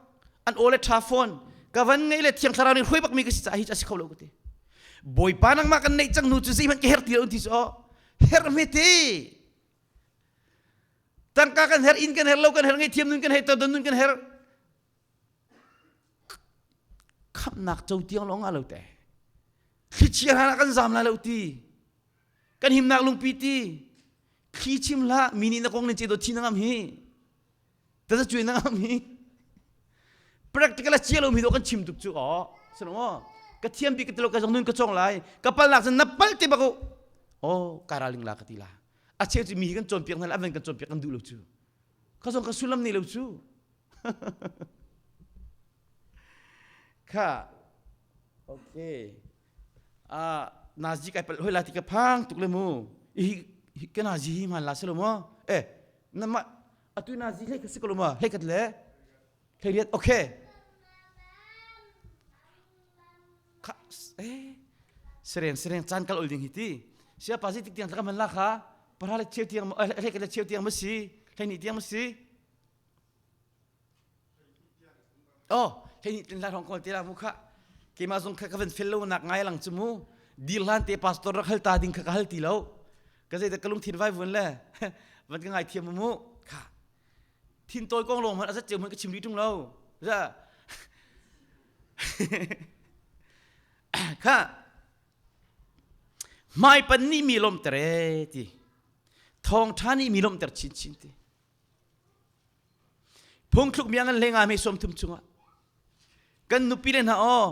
An aw le ṭha fawn. Ka van ngei le thiang thlarau nih hruai bakmi ka si caah hi cu a si kho lo ka ti. Bawipa nangmah kan neih cang hnu cu zeihmanh ka herh ti lo ti cu aw herh hmete. Tangka kan herh, inn kan herh, lo kan herh, ngaihthiam nun kan herh, todon nun kan herh. Khamhnak co tiang lawng ah lo te. Thlichia hlan ah kan zam lai lo ti. Kan himnak lungpi ti. Thli chim hlah, mi nih na kong nin ce do thi na ngam hi. Taza cuai na ngam hi. Practical a chia lo mi do kan chim tuk cu aw. Sino ka thiam bik ka tilo ka zong nun ka chong lai. Ka pal nak cun na pal te bak u. Oh, ka raling la ka ti la. A cheu cu mi hi kan cawnpiak hna le an van kan cawnpiak kan duh lo cu. Kha zong ka sullam nei lo cu. Kha okay. Ah nazi kai pal hoi la ti ka phang tuk le mu. Hi ka nazi hi man la se lo mo. Eh na ma atu nazi hlei ka si ko lo ma hlei kat le hlei riat okay. Kha eh sereng sereng caan kal ol ding hi ti. Sia pa zi tik tiang ka man la kha para le cheu tiang hlei kat le cheu tiang ma si hlei ni tiang ma si. Oh, hei nih tlin hong kawl te la mu kha. Keimah zong kha ka van fel lo nak ngai lang chu mu. Dir hlan te pastor rak hal ta ding kha ka hal ti lo. Ka zei ka lungthin vai vun le van ka ngai thiam mu. Kha. Thin tawi kong lawng hmanh a zat ceu hmanh ka chim rih tung lo. Za. Kha. Hmaipan nih mi lawmter e ti. Thawngṭha nih mi lawmter chinchin ti. Phungthluk mi an hleng mi 30 chungah kan nupi le hna aw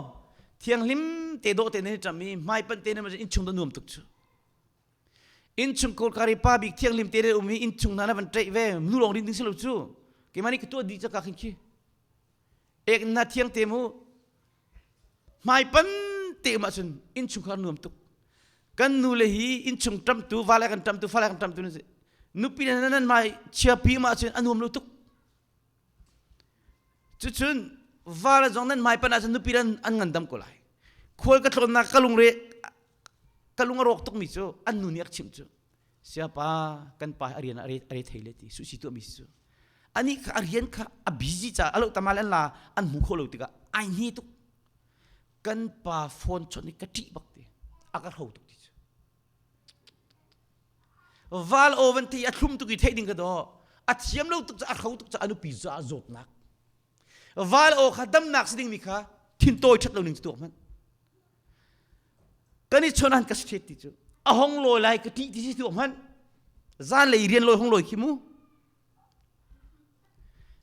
thianghlim te dawh te nan i ṭam i hmaipan te nan innchung da nuam tuk cu innchung kawlkari pa bik thianghlim te le um i innchung hna na van ṭeih ve nu lawng rin ding si lo cu keimah nih ka tuah dih caka khin khi ek na thiang te mu Hmaipan te um ahcun innchungkhar nuam tuk. Kan nu le hi innchung ṭamtu, vale kan ṭamtu, fale kan ṭamtu nan si. Nupi le nan hmai chiapi um ahcun a nuam lo tuk. Cucun vale zong nan hmaipan ahcun nupi le an ngandam ko lai. Khual ka tlawnnak ka lungre ka lung a rawk tukmi cu an nu nih a ka chimh cu. Siapa kan pa a rian a re thei le ti susi tuahmi si cu. Anih kha a rian kha a busy ca a lo tamal an la an hmu kho lo tikah ai hne tuk. Kan pa phone chawnh hi ka ṭih bak ti. A ka hro tuk ti cu. Val oven ti a thlum tuk i theih ding ka daw. A thiam lo tuk ca a hro tuk ca a nupi ca zawtnak. Val aw kha damnak si dingmi kha thintawi ṭhat lo ning cu tuak hmanh. Kan i chon an ka si ti cu a hong lawi lai ka ṭih ti si tuak hmanh. Zanlei rian lawi hong lawi khi mu.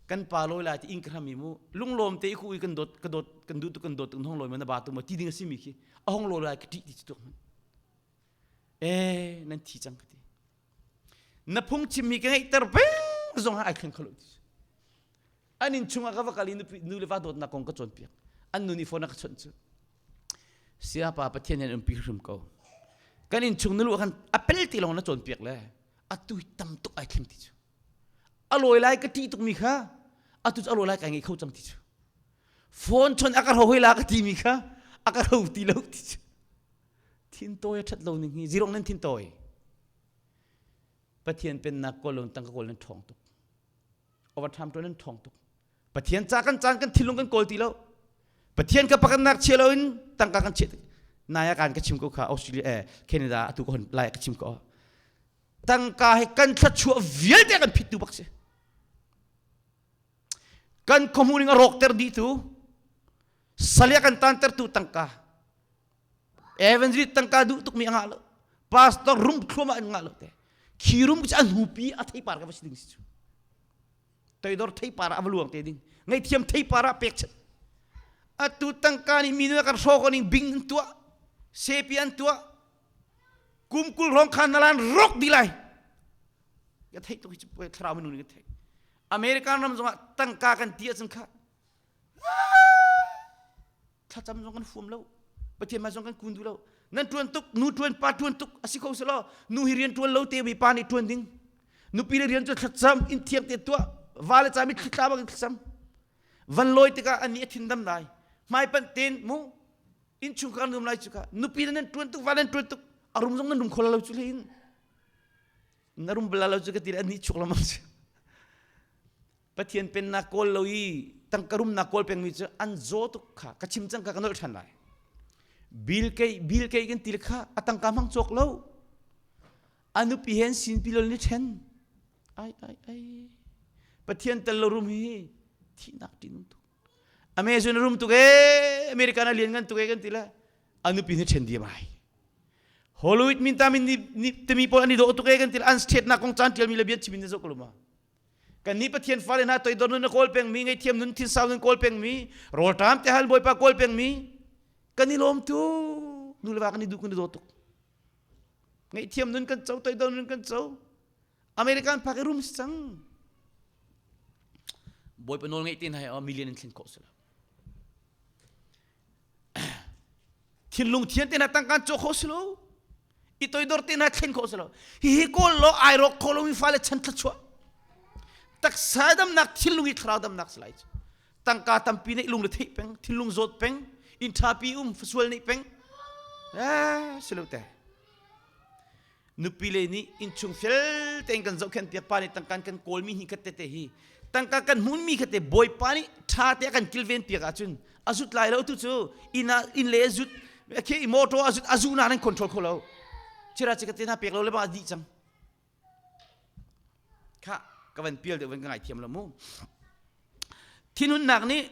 Kan pa lawi lai ti inn ka hram i mu lunglawm te i khu i kan dawt ka dawt kan duh tu kan dawt tuk hong lawi ma na ba tu ma ti ding a si mi khi a hong lawi lai ka ṭih ti si tuak hmanh. Eh nan thi cang ka ti. Na phungchimmi ka ngeihter peng zong ah ai thleng kho lo ti. An inn chungah ka va kal i nu le va dawtnak kong ka cawnpiak. An nu nih phone a ka chawnh cu. Siapa Pathian nih an umpi hrim ko. Kan inn chung na luh khan a pel ti lawng na cawnpiak le atu tam tuk ai thleng ti cu. A lawi lai ka ṭih tukmi kha atu cu a lawi lai kai ngei kho cang ti cu. Phone chon a ka hro hoi la ka timi kha a ka hro ti lo ti cu. Thin tawi a ṭhat lo ning hi zirong nan thin tawi. Pathian pennak kawl lo tangka kawl nan ṭhawng tuk. Overtime ṭuan nan ṭhawng tuk. Pathian ca kan caan kan thinlung kan kawl ti lo. Pathian ka pakhatnak chia loin tangka kan chiah. Nai ah kan ka chim ko kha Australia eh Canada atu ka hon lai ka chim ko. Tangka hi kan thluachuah vialte kan phittu bak si. Kan khuahmuh ning a rawkter dih tu salia kan tantertu tangka. Evangelist tangka duh tukmi a ngah lo. Pastor rum thluamah an ngah lo te. Khi rum cu an hupi a theipar ka va si ding si cu. Toidor theipar ah a va luang te ding. Ngaihthiam theipar ah pek chan. Atu tangka nih mi nu kan hrawk ning bing an tuah. Sepi an tuah. Kum kul rong khan nalan rok di lai. Ka theih tuk hi cu thlarau minung nih ka theih. American ram zongah tangka kan ti ahcun kha thlacam zong kan fuam lo pathian hmai zong kan kun duh lo nan tuan tuk nu tuan pa tuan tuk a si kho selaw nu hi rian tuan lo te mi pa nih tuan ding nupi le rian cu thlacam in thiang te tuah va le ca mi thlitla bang in thlacam van lawi tikah an nih a thin dam lai hmai panh ten mu inn chungkhar num lai cu ka nupi le nan tuan tuk va nan tuan tuk a rum zong nan rum kho lo cu hlei in na rum bala lo cu ka ti le an nih chuk lamang si Pathian pennak kawl lo i. tangka rumnak kawl pengmi cu an zaw tuk kha ka chim cang ka ka nolh ṭhan lai. Bill Gates Bill Gates kan ti kha a tangka hmang cawk lo. A nupi he an sinpi lol ni ṭhen. Ai ai ai. Pathian tel lo rum hi thihnak ṭihnung tuk. Amazon rum tuk ee American a lian ngan tuk ee kan ti le a nupi nih ṭhen diam ai. Hollywood min ta min ni timi pawl an i dawh tuk ee kan ti le an state nak kong caan ṭialmi le bia chim in na zoh ko lo ma. Kannih Pathian fale hna toidor nun na kawl pengmi, ngaihthiam nun thinsau nun kawl pengmi, rawlṭam te hal Bawipa kawl pengmi, kan i lawm tuk. Nu le va kan i duh kan i daw tuk. Ngaihthiam nun kan co, toidor nun kan co. American phak i rum si cang. Bawipa nawl ngeih te hna hi million in thlen khawh si lo. Thinlung thian te hna tangkaan cawk khawh si lo. I toidor te hna thlen khawh si lo. Hihi kawl law ai rawk kho lomi fale chan thluachuah. Taksa damnak thinlung i thlarau damnak si lai cu. Tangka tampi neih lung le theih peng, thinlung zawt peng, inn ṭhapi um fasual neih peng. Eh, si lo te. Nupi le nih innchung fel tein kan zohkhenh piak pa nih tangka kan kawlmi hi khat tete hi tangka kan hmunmi khat te bawipa nih ṭha te a kan kilven piak ahcun a zut lai lo tu cu inn ah inn le a zut khi motor a zut a zu na nan control kho lo chira chi te na pek lo le ba dih cang kha ka van pial deuh van ka ngaithiam lo mu Thinhunnak nih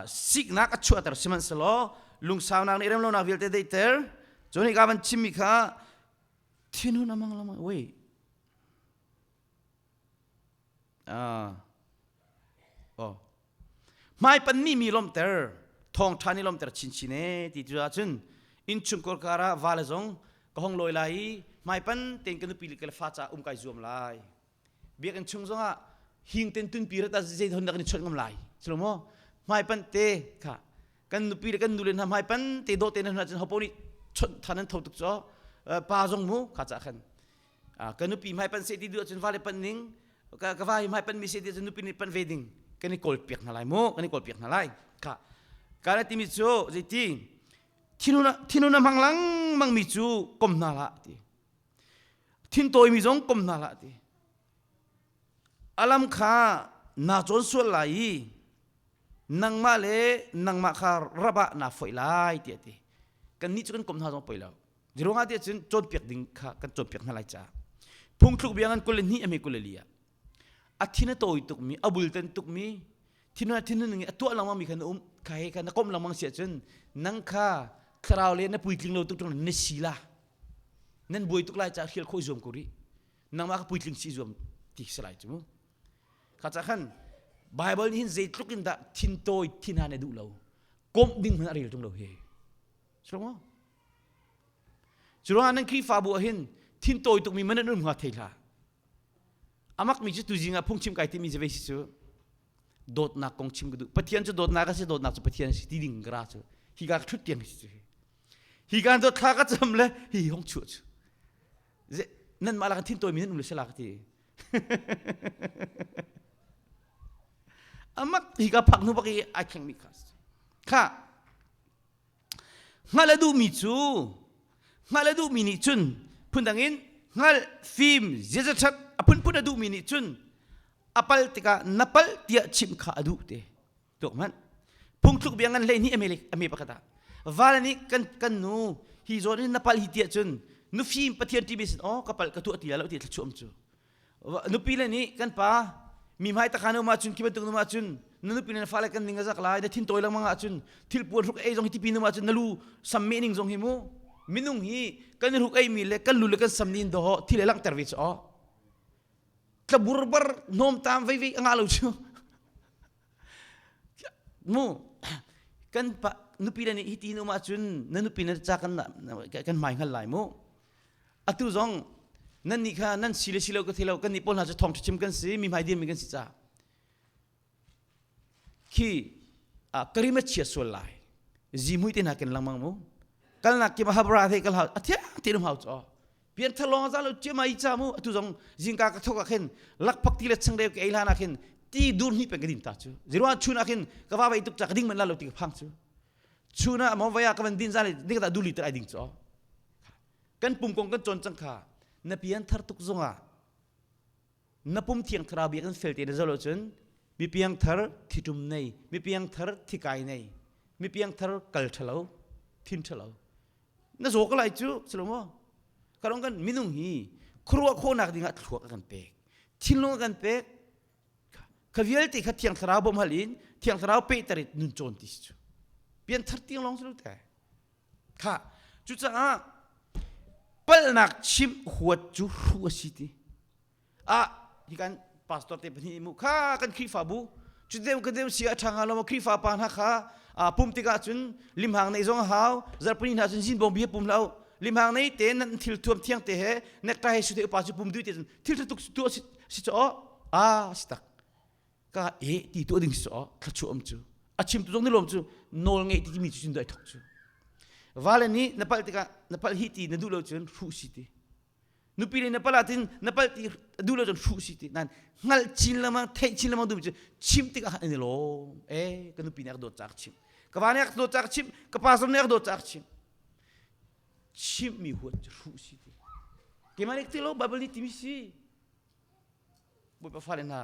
siknak a chuahter sihmanhsehlaw lungsaunak nih remlonak vialte daihter. Cun hika van chimmi kha thinhun a mang lengmang wei oh hmaipan nih mi lawmhter thawngṭha nih lawmhter chinchin e ti tu ahcun innchungkhar kar ah vale zong ka hong lawi lai i hmaipan tein ka nupi le ka fa caah um kai zuam lai Biakinn chung zongah hing ten tunpi rat ah zei hon dak ni chawnh ngam lai. Silo maw? Hmaipan te kha kan nupi le kan nule hna hmaipan te dawh te na cun hopo nih chawnh than an tho tuk cho pa zong mu kha cha khan ka nupi hmaipan se ti duh cun vale pan ning ka ka va hi hmaipan mi se ti cun nupi nih pan ve ding kan i kawl piak hna lai mu kan i kawl piak hna lai kha kana timi cu zeiti thinuna thinuna hmang langmang mi cu kom hna hlah ti Thintawimi zong kom hna hlah ti. Alam kha naa cawn sual lai i nangmah le nangmah kha rap ah naa foih lai tiah ti. Kannih cu kan kom hna zong poi lo. Ziruangah tiah cun cawnpiak ding kha kan cawnpiak hna lai caah. Phungthluk bia ngan 22 a hme 24 ah a thin a tawi tukmi a bultan tukmi thin a thin a tuah lengmang mi kha na um kha he kha na komh lengmang si ahcun nang kha thlarau le na puitling lo tuk ṭung na si la nan buai tuk lai caah hrial khawh i zuam ko rih nangmah ka puitling si zuam ti si lai cu mu kha ca khan Bible nih hin zeitluk in dah thintawi thin han a duh lo komh ding hmanh a rel tung lo hi Silo Cu ruangah nan Khrihfabu ah hin thintawi tukmi man an um hnga thei hlah amak mi cu tuzing ah phungchim kai timi cu si cu dawtnak kong chim ka duh Pathian cu dawtnak a si dawtnak cu Pathian a si ti ding ka ra cu hi ka thut tiang si cu hi kan dawt thla ka cam le hi hong chuah cu nan mah lak thin tawi mi nan um le sela ka ti amak hi ka phak hnu bak i ai thleng mi kha kha hngalh a duhmi cu hngalh a duhmi nih cun phundang in hngalh fim ziaza ṭhat a phunphun a duhmi nih cun a pal tikah na palh tiah chimh kha a duh te tuak hmanh phungthluk bia ngan 12 a me a me pakhat ah val nih kan kan nu hi zawn in na palh hi tiah cun nufim pathian ṭimi sin oh ka palh ka tuah ti lo ti thluachuah cu nupi le nih kan pa mi hmai takhan um ahcun khi bantuk um ahcun na nupi le na fale kan ning a zak lai na thin tawi lengmang ahcun thil puan hruk ei zong hi tipi num ahcun na lu sam me ning zong hi mu minung hi kan hruk ei mi le kan lu le kan sam nin do thil le langhter ve chu o tlabur bar nom tam vei vei anga lo chu mu kan pa nupi le nih hi ti um ahcun na nupi na ca kan kan hmai hngal lai mu Atu zong nan nih kha nan si le si lo ka thei lo kan nih pawl hna cu thawng chim kan si mi hmai dirmi kan si ca khi karim a chia sual lai zimhui te hna ken lengmang mu kalnak kim habra the kal hau a thiang te hau cho pian thalong za lo chiama i cha mu atu zong zingka ka thok ah khin lakphak ti le changreu ke ei hlan ah khin ti dur hni pen ka din ta chu zirwa chun ah khin ka va vai tuk cha ka ding man la lo ti ka phang chu chuna mo vaya ka van din za le ding da du liter ai ding cho Kan pum kong kan cawn cang kha na pian thar tuk zongah na pum thiang thlarau bia kan fel te na zolo cun Mi piangthar thitum nei, mi piangthar thikai nei, mi piangthar kal ṭhalo, thin ṭhalo. Na zaw ka lai cu, si lo maw? Karong kan minung hi khuaruah khawhnak dingah thluak a kan pek. Thinlung a kan pek. Kha vialte kha Thiang Thlarau bawmhal in Thiang Thlarau pehter in nun cawn ti si cu. Pianthar tiang lawng si lo te. Kha cucaah palhnak chimh huat cu hruh a si ti. Ah hi kan pastor te pahnih mu kha kan Khrihfabu cu deu ka deu si a ṭha hnga lo maw Khrihfa pa hna kha pum tikah cun limhang nei zong a hau zarhpini hna cun zinbawng bi pum hlah limhang nei te nan thil thuam thiang te he necktie he su te upa cu pum dui te cun thil ṭha tuk tu si cu a si tak ka e ti tu ding si thluachuah um cu a chim tu zong ni lawm cu nawl ngeih ti mi cu cun dai thok cu vale nih na palh tikah na palh hi ti na duh lo cun hruh si ti nupi le na palh ah tin na palh ti duh lo cun hruh si ti nan hngalh chin lengmang theih chin lengmang duh cu chim tikah an i lawm e ka nupi nih a ka dawt caah ka chim ka va nih a ka dawt caah ka chim ka pastor nih a ka dawt caah ka chim chimmi huat cu hruh si ti keimah nih ti lo Bible nih timi si Bawipa fale hna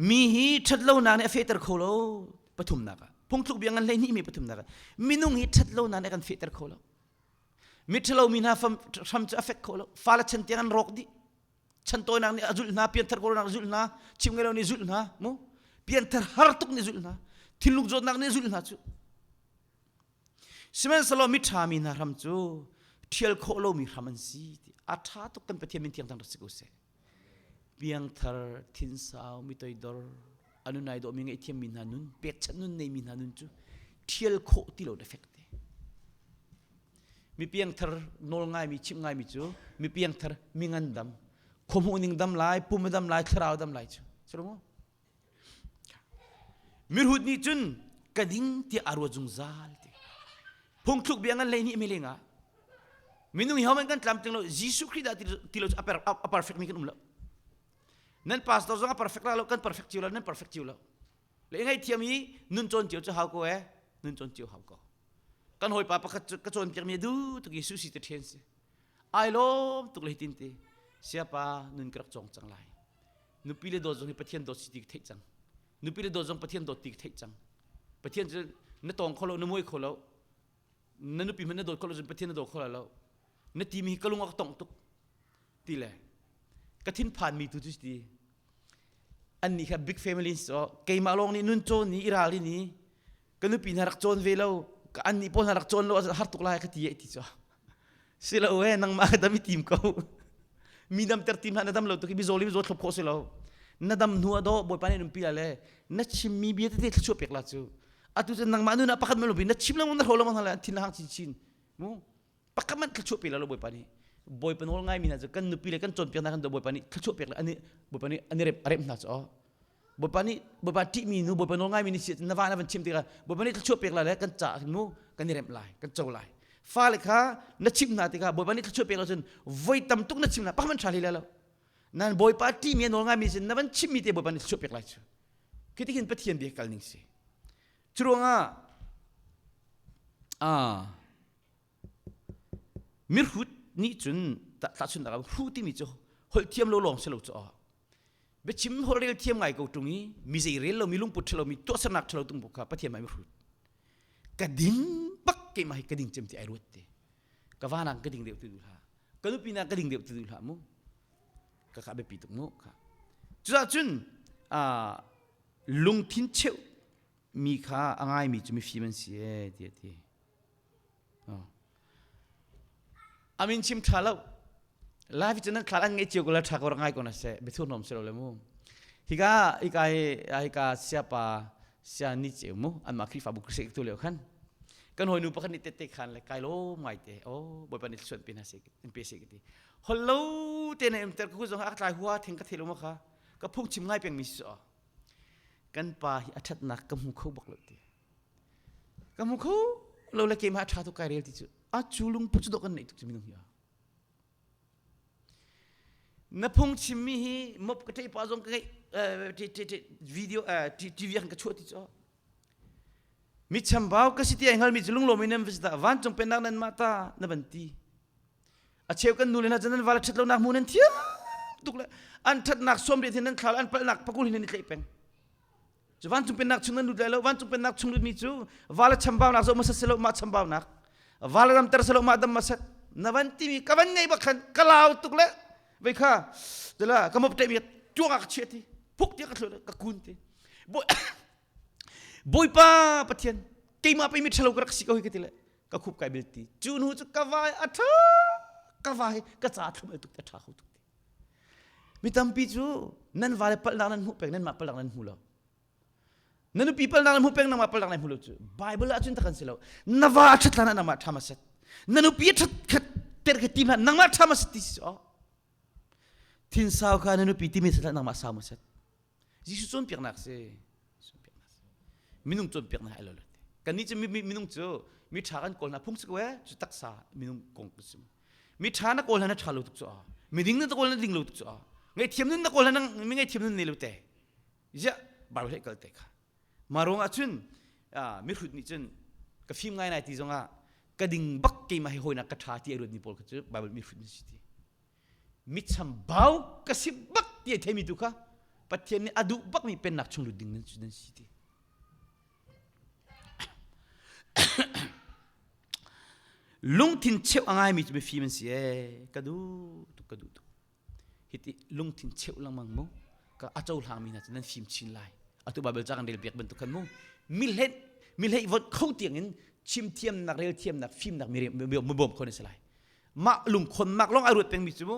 mi hi ṭhatlonak nih a fehter kho lo pathumnak ah phungthluk bia ngan 12 mi pathumnak ah minung hi ṭhatlonak nih a kan fehter kho lo miṭhalo mi hna hram cu a fek kho lo fale chan tiang an rawk dih chantawinak nih a zulh hna pianthar kawlnak a zulh hna chim ngei lo nih zulh hna mu pianthar har tuk nih zulh hna thinlung zawtnak nih zulh hna cu sihmanhsehlaw miṭha mi hna hram cu ṭhial khawh lomi hram an si ti a ṭha tuk kan Pathian min thiang thang rak si ko seh piangthar thinsau mitoidor anunai dawh mi ngaihthiam mi hna nun pekchanh nun nei mi hna nun cu ṭhial khawh ti lo na fek te mi piangthar nawl ngaimi chimh ngaimi cu mi piangthar mi ngandam khuahmuh ning dam lai pum dam lai thlarau dam lai cu si lo mirhut nih cun ka ding tiah a ruat zungzal ti phungthluk bia ngan lei nih mi lengah minung hi homan kan tlamtling lo Jesuh Khrih dah ti lo a perfect mi kan um lo nan pastor zong a perfect la lo kan perfect cio lo nan perfect cio lo le ngaihthiam i nun cawn cio cu hau ko e nun cawn cio hau ko kan hawipa pakhat cu ka cawnpiak mi du tuk Jesuh si te ṭhen si ai lawm tuk le hitin ti siapa nun ka rak cawng cang lai nupi le dawt zong hi Pathian dawt si ti ka theih cang nupi le dawt zong Pathian dawt ti ka theih cang Pathian cu na tawng kho lo na muai kho lo na nupi hmanh na dawt kho lo cun Pathian na daw kho lo na timi hi ka lung a ka tongh tuk ti le ka thinphan mi tu cu ti annih kha big family so keimah lawng nih nun cawn ni i ral ni ka nupi hna rak cawn ve lo ka annih pawl hna rak cawn lo har tuk lai ka ti ti cu si lo e nangmah ka dam i tim ko mi damter tim hlah na dam lo tuk mi zaw le mi zaw thlop khawh si lo na dam hnu ah dawh bawipa nih numpi la le na chimmi bia tete thluachuah pek la cu atu cu nangmah nun ah pakhat man na chim lengmang na hro lengmang hna le thin na hang chinchin mu pakhat man thluachuah pe lo bawipa nih bawipa nawl ngaimi hna cu kan nupi le kan cawnpiak hna kan bawipa nih thluachuah pek le ani bawipa nih ani rem a remh hna cu bawipa nih bawipa ṭihmi nu bawipa nawl ngaimi nih si na va na van chim tikah bawipa nih thluachuah pek lai le kan ca mu kan i remh lai kan co lai fale kha na chimh hna tikah bawipa nih thluachuah pek lo cun voi tam tuk na chim hna pakhat man ṭha hlei lai lo nan bawipa ṭihmi a nawl ngaimi sin na van chimmi te bawipa nih thluachuah pek lai cu khi tihin pathian bia kal ning si curuangah ah Mirhut nih cun tahchunhnak ah hru timi cu holh thiam lo lawng si lo cu biachim holh rel thiam ngai ko ṭung i mi zei rel lomi lungput ṭhalo mi tuahsernak ṭhalo tung bu kha Pathian mah mihrut ka ding bak keimah hi ka ding cem ti ai ruat te ka vanang ka ding deuh ti duh hlah ka nupi na ka ding deuh ti duh hlah mu ka ka biapi tuk mu kha cucaah cun lungthin cheuh mi kha a ngaimi cu mifim an si e ti a ti Amin chim ṭha lo. Live cu nan thla an ngeih cio ko la ṭha ko rak ngai ko na seh. Biathur nom si lo le mu. Hika hika hi hika siapa sia ni ceu mu anmah Khrihfabu Khrih tu lio khan kan hawinu pakhat nih tette khan le kai lo ngai te oh bawipa nih suan pe hna seh in pe seh ka ti hol lo te na em ter ku zong a tlai hua theng ka thelo ma kha ka phung chim ngai peng mi si kan pa hi a ṭhatnak ka hmu kho bak lo ti Ka hmu kho lo le keimah a ṭha tuk kai rel ti cu a cu lungput cu dawh kan neih tuk cu minung hi. Na phung chimmi hi mop ka ṭei pa zong ka ngeih video TV ah ka chuah ti cu mi chambau ka si ti ai hngalmi cu lunglawm in nan va si ta vancung pennak nan mah ta na van ti a cheu kan nu le hna cu nan val ṭhat lonak hmu nan thiam. tuk le an ṭhatnak sawm riat hin nan thla an palhnak pakul hin nan i tlaih peng. Cu vancung pennak chung nan lut lai lo. Vancung pennak chung lutmi cu va le chambaunak zoh hmasa si lo mah chambaunak. Va le ramter si lo mah dam hmasat. Na van timi ka van ngei bak khan ka lau tuk le vei kha tila ka mop ṭemi tuang ah ka chiah ti phuk tiah ka thlu ka kun ti. Bawipa Pathian keimah pei mi ṭhalo ka rak si ko hi ka ti le ka khup kai bil ti. Cu hnu cu ka vai a ṭha ka vai ka ca thlum tuk te ṭha kho tuk ti. Mi tampi cu nan vale palhnak nan hmuh peng nanmah palhnak nan hmu lo. Na nupi palhnak nan hmuh peng nangmah palhnak nan hmu lo cu. Bible ah cun tak an si lo. Na va a ṭhat hlan ah nangmah ṭha hmasat. Na nupi a ṭhat khat ter kha tim hlah nangmah ṭha hmasat ti si aw. Thinsau kha na nupi timi hlah nangmah sau hmasat. Jesuh cawnpiaknak si. Minung cawnpiaknak ai lo lo. Kannih cu minung cu mi ṭha kan kawl hna phung si ko ee cu taksa minung kong si. Mi ṭha na kawl hna na ṭha lo tuk cu a. Miding na kawl na ding lo tuk cu a. Ngaihthiam nun na kawl hna mi ngaihthiam nun nei lo te. Ziah Bible he kal te kha. Mah ruangah cun mihrut nih cun ka fim ngai nai ti zongah ka ding bak keimah hi hawinak ka ṭha ti a ruatmi pawl kha cu Bible mihrut an si ti. Michambau ka si bak ti a theimi tu kha Pathian nih a duh bakmi pennak chung lut ding nan nan si ti. Lungthin cheuh a ngaimi cu mifim an si ee ka duh tuk ka duh tuk. Hiti lungthin cheuh lengmang mu ka a cohlangmi hna cu nan fim chin lai. Atu Bible ca kan rel piak bantuk khan mu mi hleih mi hleih vonh kho tiang in chim thiamnak rel thiamnak fimnak mi mi bawm kho na si lai. Mah lungkhonnak lawng ai ruat pengmi cu mu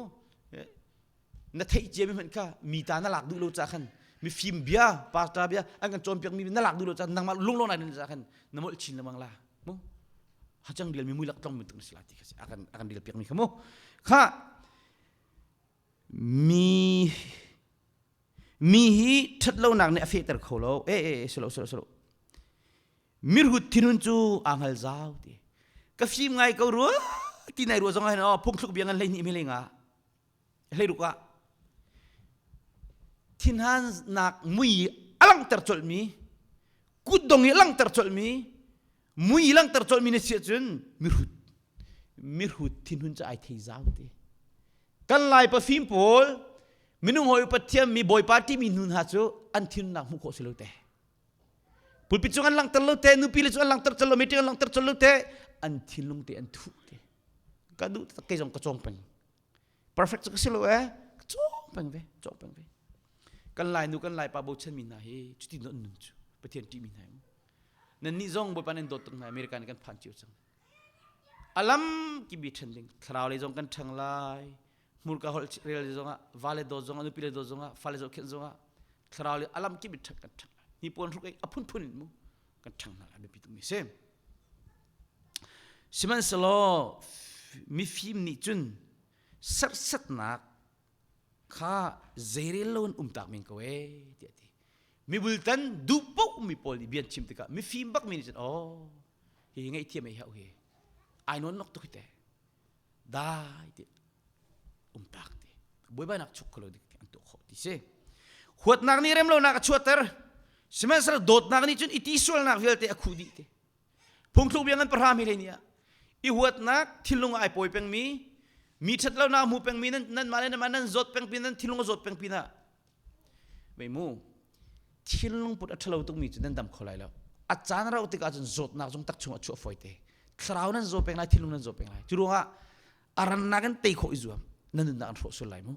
na theih ciami hmanh kha mi ta na lak duh lo ca khan mifim bia pastor bia an kan cawnpiak mi na lak duh lo ca nangmah lunglawng nai ca khan na molh chin lengmang la mu hacang rial mi mui lak tlong mi tuk na si la ti kha si akan akan rial piak mi kha mu kha mi mi hi ṭhat lonak nih a fehter kho lo e e silo silo silo mirhut thinhun cu aa hngal zau ti ka fim ngai ko rua ti nai rua zong ah hin oh phungthluk bia ngan 12 mi hlei nga 16 ah thinhannak mui a langhter colhmi kutdong i a langhter colhmi mui i langhter colhmi na si ahcun mihrut mihrut thinhun cu ai thei zau ti kan lai pafim pawl minung hawi pathian mi bawipa timi nu hna cu an thinnak hmuh khawh si lo te pulpit cung an langhter lo te nupi le cu an langhter col lo meeting an langhter col lo te an thinlung te an thuh te ka duh kei zong ka cawng peng perfect cu ka si lo eh ka cawng peng ve cawng peng ve kan lai nu kan lai pa bochan mi hna hi cuti non nun cu pathian ṭih mi hna mu nan nih zong bawipa nan dawt tuk hna america nih kan phan cio cang alam kibi ṭhen ding thlarau lei zong kan ṭhang lai hmurka holh rel zongah vale dawt zongah nupi le dawt zongah fale zohkhenh zongah thlarau le alam kip in ṭhang kan ṭhang hi puan hruk a phunphun in mu kan ṭhang hna lai biapi tukmi si sihmanhsehlaw mifim nih cun serhsatnak kha zeirel lo in umtak men ko ee tiah ti mibultan duh paoh mi pawl nih bian chim tikah mifim bak mi nih cun oh hi ngaihthiam ei hau hi ai nawn nok tuk hi te dai ti umtak ti buaibainak chuk kholo dik an tuah khawh ti si huatnak nih remlonak a chuahter sihmanhsehlaw dawtnak nih cun i ti sualnak vialte a khuh dih ti phungthluk bia ngan pahram hi hlei ah i huatnak thinlung ai pawi pengmi mi ṭhat lonak hmu pengmi nan nan mah le nan mah nan zawt peng pin nan thinlung a zawt peng pinah Mei mu thinlung put a ṭhalo tukmi cu nan dam kho lai lo. A caan rauh tikah cun zawtnak zong tak chung a chuah fawi te. Thlarau nan zaw peng lai, thinlung nan zaw peng lai. Cu ruangah a rannak in tei khawh i zuam. Na nunnak an hrawh sual lai mu.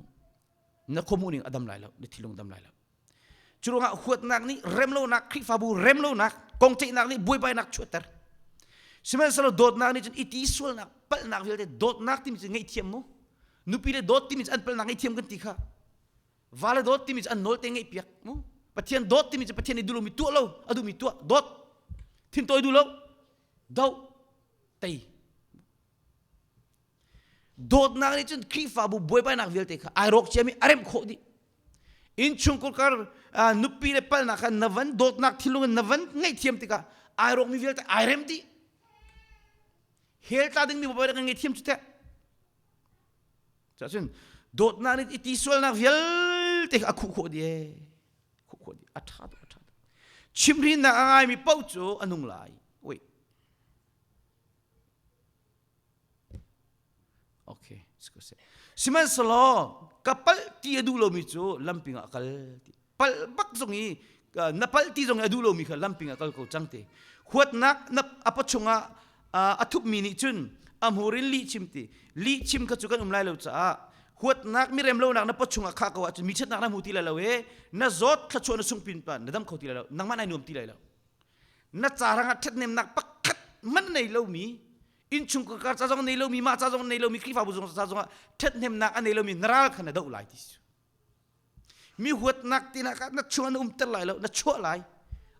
Na khuamuh ning a dam lai lo, na thinlung dam lai lo. Cu ruangah huatnak nih remlonak, Khrihfabu remlonak, kongceihnak nih buaibainak chuahter. Sihmanhsehlaw dawtnak nih cun i ti sualnak, palhnak vialte dawtnak timi cu ngaihthiam mu. Nupi le dawt timi cu an palhnak ngaihthiam kan ti kha. Vale dawt timi cu an nawl te ngeih piak mu. Pathian dawt timi cu Pathian nih duh lomi tuah lo, a duhmi tuah, dawt. Thintawi duh lo, doh, tei. Dawtnak nih cun Khrihfabu buaibainak vialte kha ai rawk ciami a remh khawh dih. Innchungkhar kar nupi le palnak kha na van dawtnak thinlung in na van ngaihthiam tikah ai rawkmi vialte ai rem dih. Hell tla dingmi buaibainak kan ngaihthiam cu teh. Cun dawtnak nih i ti sualnak vialte kha a khuh khawh dih ee. Khuh khawh dih. A ṭha tuk, a ṭha tuk. Chimhrinnak a ngaimi paoh cu a nung lai. Wait. Okay. Sihmanhsehlaw Ka palh ti a duh lomi cu lamping ah kal ti. Palh bak zong i na palh ti zong i a duh lomi kha lamping ah kal ko cang ti. Huatnak na a pawchung ah a thupmi nih cun a hmur in lih chim ti. Lih chim kha cu kan um lai lo caah huatnak mi rem lonak na pawchung ah khah ko ahcun mi ṭhatnak na hmu ti lai lo e na zawt thluachuah na sung pin pa na dam kho ti lai lo nangmah nai nuam ti lai lo na ca rangah ṭhathnemnak pakhat hmanh nei lomi innchungkhar ca zong nei lomi mah ca zong nei lomi Khrihfabu zong ca zongah ṭhathnemnak a nei lomi na ral kha na doh lai ti su mi huatnak tinak ah na chuah na umter lai lo na chuah lai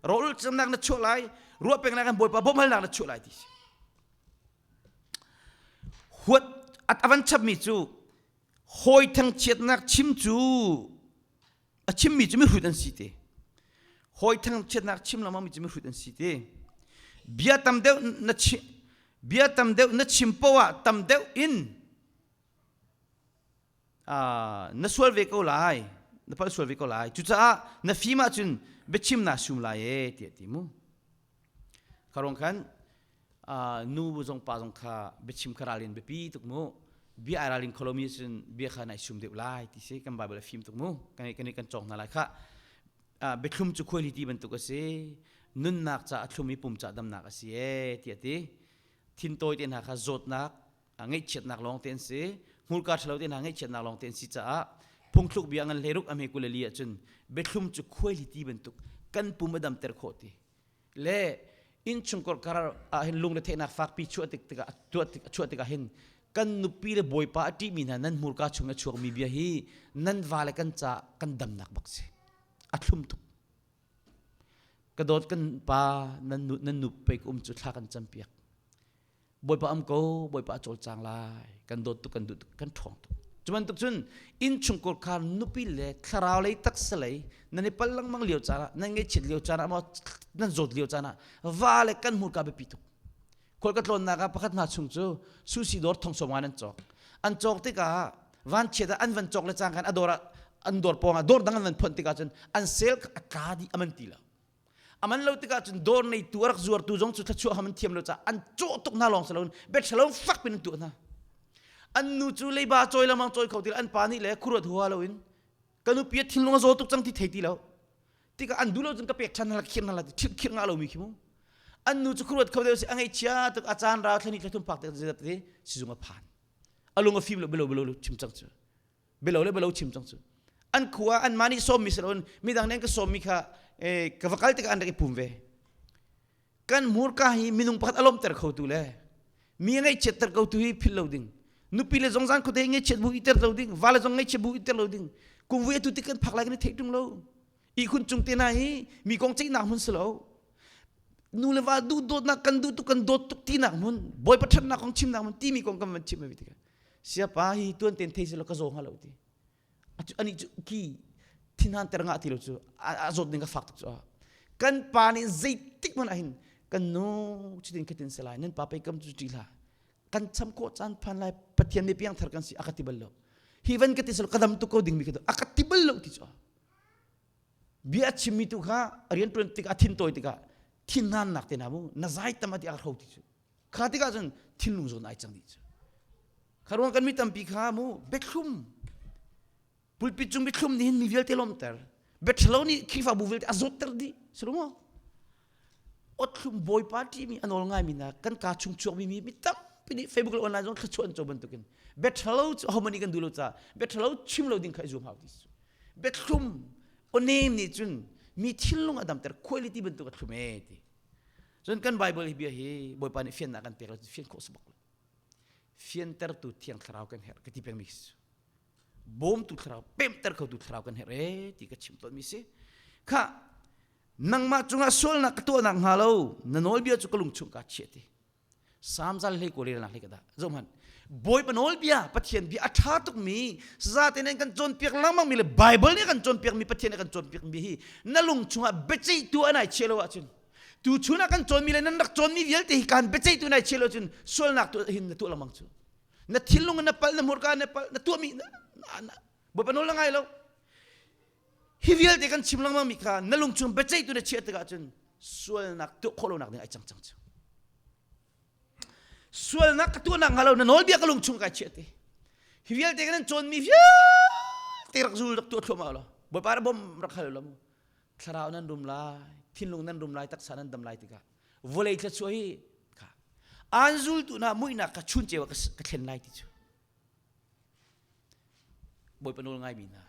rawl camnak na chuah lai ruah pengnak in Bawipa bawmhalnak na chuah lai ti si huat a van chapmi cu hawi thangchiatnak chim cu a chimmi cu mihrut an si te hawi thangchiatnak chim lengmang mi cu mihrut an si te bia tam deuh na chim bia tam deuh na chim poah tam deuh in na sual ve ko lai na palh sual ve ko lai cucaah na fim ahcun biachim naa sum lai e tiah ti mu Kharong khan nu zong pa zong kha biachim kha ralin biapi tuk mu bia ai ralin kholomi cun bia kha nai sum deuh lai ti si kan Bible a fim tuk mu kan kan kan cawk hna lai kha biathlum cu khuaili ti bantuk a si nunnak ca a thlum i pum ca damnak a si e tiah ti thintawi te hna kha zawtnak ngaihchiatnak lawng te an si hmurka ṭhalo te hna ngaihchiatnak lawng te an si caah phungthluk bia ngan hleiruk a hme kuleli ahcun biathlum cu khuaili ti bantuk kan pum a damter khawh ti le innchungkhar kar ah hin lungre theihnak fakpi chuah tik tikah tuah tik chuah tikah hin kan nupi le bawipa a ṭihmi hna nan hmurka chung a chuakmi bia hi nan va le kan ca kan damnak bak si a thlum tuk ka dawt kan pa nan nu nan nu pei ka um cu thla kan campiak Bawipa am ko Bawipa a cawlcang lai kan dawt tuk kan duh tuk kan ṭhawng tuk cu bantuk cun innchungkhar khar nupi le thlarau lei taksa lei nan i pal lengmang lio caan ah nan ngaihchiat lio caan ah maw nan zawt lio caan ah va le kan hmurka biapi tuk khual ka tlawnnak ah pakhat hna chung cu sushi dawr thong sawm ngan an cawk an cawk tikah vanchiat ah an van cawk le cang khan a dawr ah an dawr pawng ah dawr dang an van phonh tikah cun an sel a tla dih aman ti lo aman lo tikah cun dawr neitu a rak zuartu zong cu thluachuah ham an thiam lo caah an cawh tuk hna lawng si loin biaṭhalo fak pin an tuah hna an nu cu leiba cawi lengmang cawi kho ti lo an pa nih le khuaruat hua loin ka nupi a thinlung a zaw tuk cang ti thei ti lo tikah an duh lo cun ka pek ṭhan hna khirh hna ti khirh khirh ngah lomi khi mu an nu cu khuaruat kho deuh si a ngaihchia tuk a caan ra thlani thlathum phak tik zeizat ti sizung a phan a lung a fim lo belo belo chim cang cu belo le belo chim cang cu an khua an mah nih sawmmi si loin midang nih an ka sawmmi kha ka va kal tikah an rak i pum ve kan hmurka hi minung pakhat a lawmter khotu le mi a ngaihchiatter kotu hi philh lo ding nupi le zong zan khuate ngaihchiat bu iter lo ding va le zong ngaihchiat bu iter lo ding kum vui atu tik kan phak lai kan i theih tung lo ihkhun cung te hna hi mi kong ceihnak hmun si lo nu le va duh dawtnak kan duh tuk kan dawt tuk tinak hmun bawipa ṭhatnak kong chimnak hmun timi kong kan van chim mi tikah siapa hi tuan ten thei selaw ka zaw hnga lo ti ani cu ki thinhan ter ngah ti lo cu a zawt ning ka fak tuk cu kan pa nih zeitik hmanh ah hin kan nu cutin khatin selai nan pa pei kam cu ṭih hlah kan cham khawh caan phan lai pathian nih piangthar kan si a ka ti bal lo hi van ka ti selaw ka dam tuk ko ding mi ka a ka ti bal lo ti cu bia a chimmi tu kha rian ṭuan tikah a thin tawi tikah thinhannak te na mu na zai tam ati a hro ti cu Kha tikah cun thinlung zawn ai cang dih cu. Kha ruang kan mi tampi kha mu biathlum pulpit cung biathlum nih hin mi vialte lawmter biathalo nih Khrihfabu vialte a zawtter dih si lo maw othlum bawipa ṭihmi a nawl ngaimi na kan kaa chung chuakmi mi mi tampi nih Facebook le online zong thluachuah an co bantukin biathalo cu ahohmanh nih kan duh lo caah biathalo chim lo ding kha i zuam hau ti su biathlum onem nih cun mi thinlung a damter quality bantuk a thlum e ti Cun kan Bible hi bia hi Bawipa nih fiannak kan pek lo fian khawh si bak lo. Fiantertu Thiang Thlarau kan herh ka ti pengmi si. Bawmtu Thlarau, pemter khotu Thlarau kan herh ee ti ka chim tawnmi si. Kha nangmah cungah sualnak ka tuahnak hnga lo na nawlbia cu ka lung chung kaa chiah ti. Salm zal hlei ko relnak hlei ka dah. Zoh hmanh. Bawipa nawlbia, Pathian bia a ṭha tukmi, saza te kan cawnpiak lengmang mi le Bible nih kan cawnpiak mi Pathian nih kan cawnpiak mi hi na lung chungah biaceihtu an ai chia lo ahcun tu chun ah kan cawnmi le nan rak cawnmi vialte hi kan biaceihtu nai chia lo cun sualnak tu hin na tuah lengmang cu na thinlung na palh na hmurka na palh na tuahmi Bawipa nawl na ngai lo hi vialte kan chim lengmang mi kha na lung chung biaceihtu na chiah tikah cun sualnak tuah khawh lonak ding ai cang cang cu sualnak ka tuahnak hnga lo na nawlbia ka lung chung kai chiah te hi vialte kan cawnmi vialte. te rak zul rak tuah thluahmah lo. Bawipa rak bawm rak hal lo mu. Thlarau nan rum lai, thinlung nan rum lai, taksa nan dam lai tikah vawlei thluachuah hi kha an zultu hna muihnak kha chun ceu ah ka thlen lai ti cu. Bawipa nawl ngaimi hna.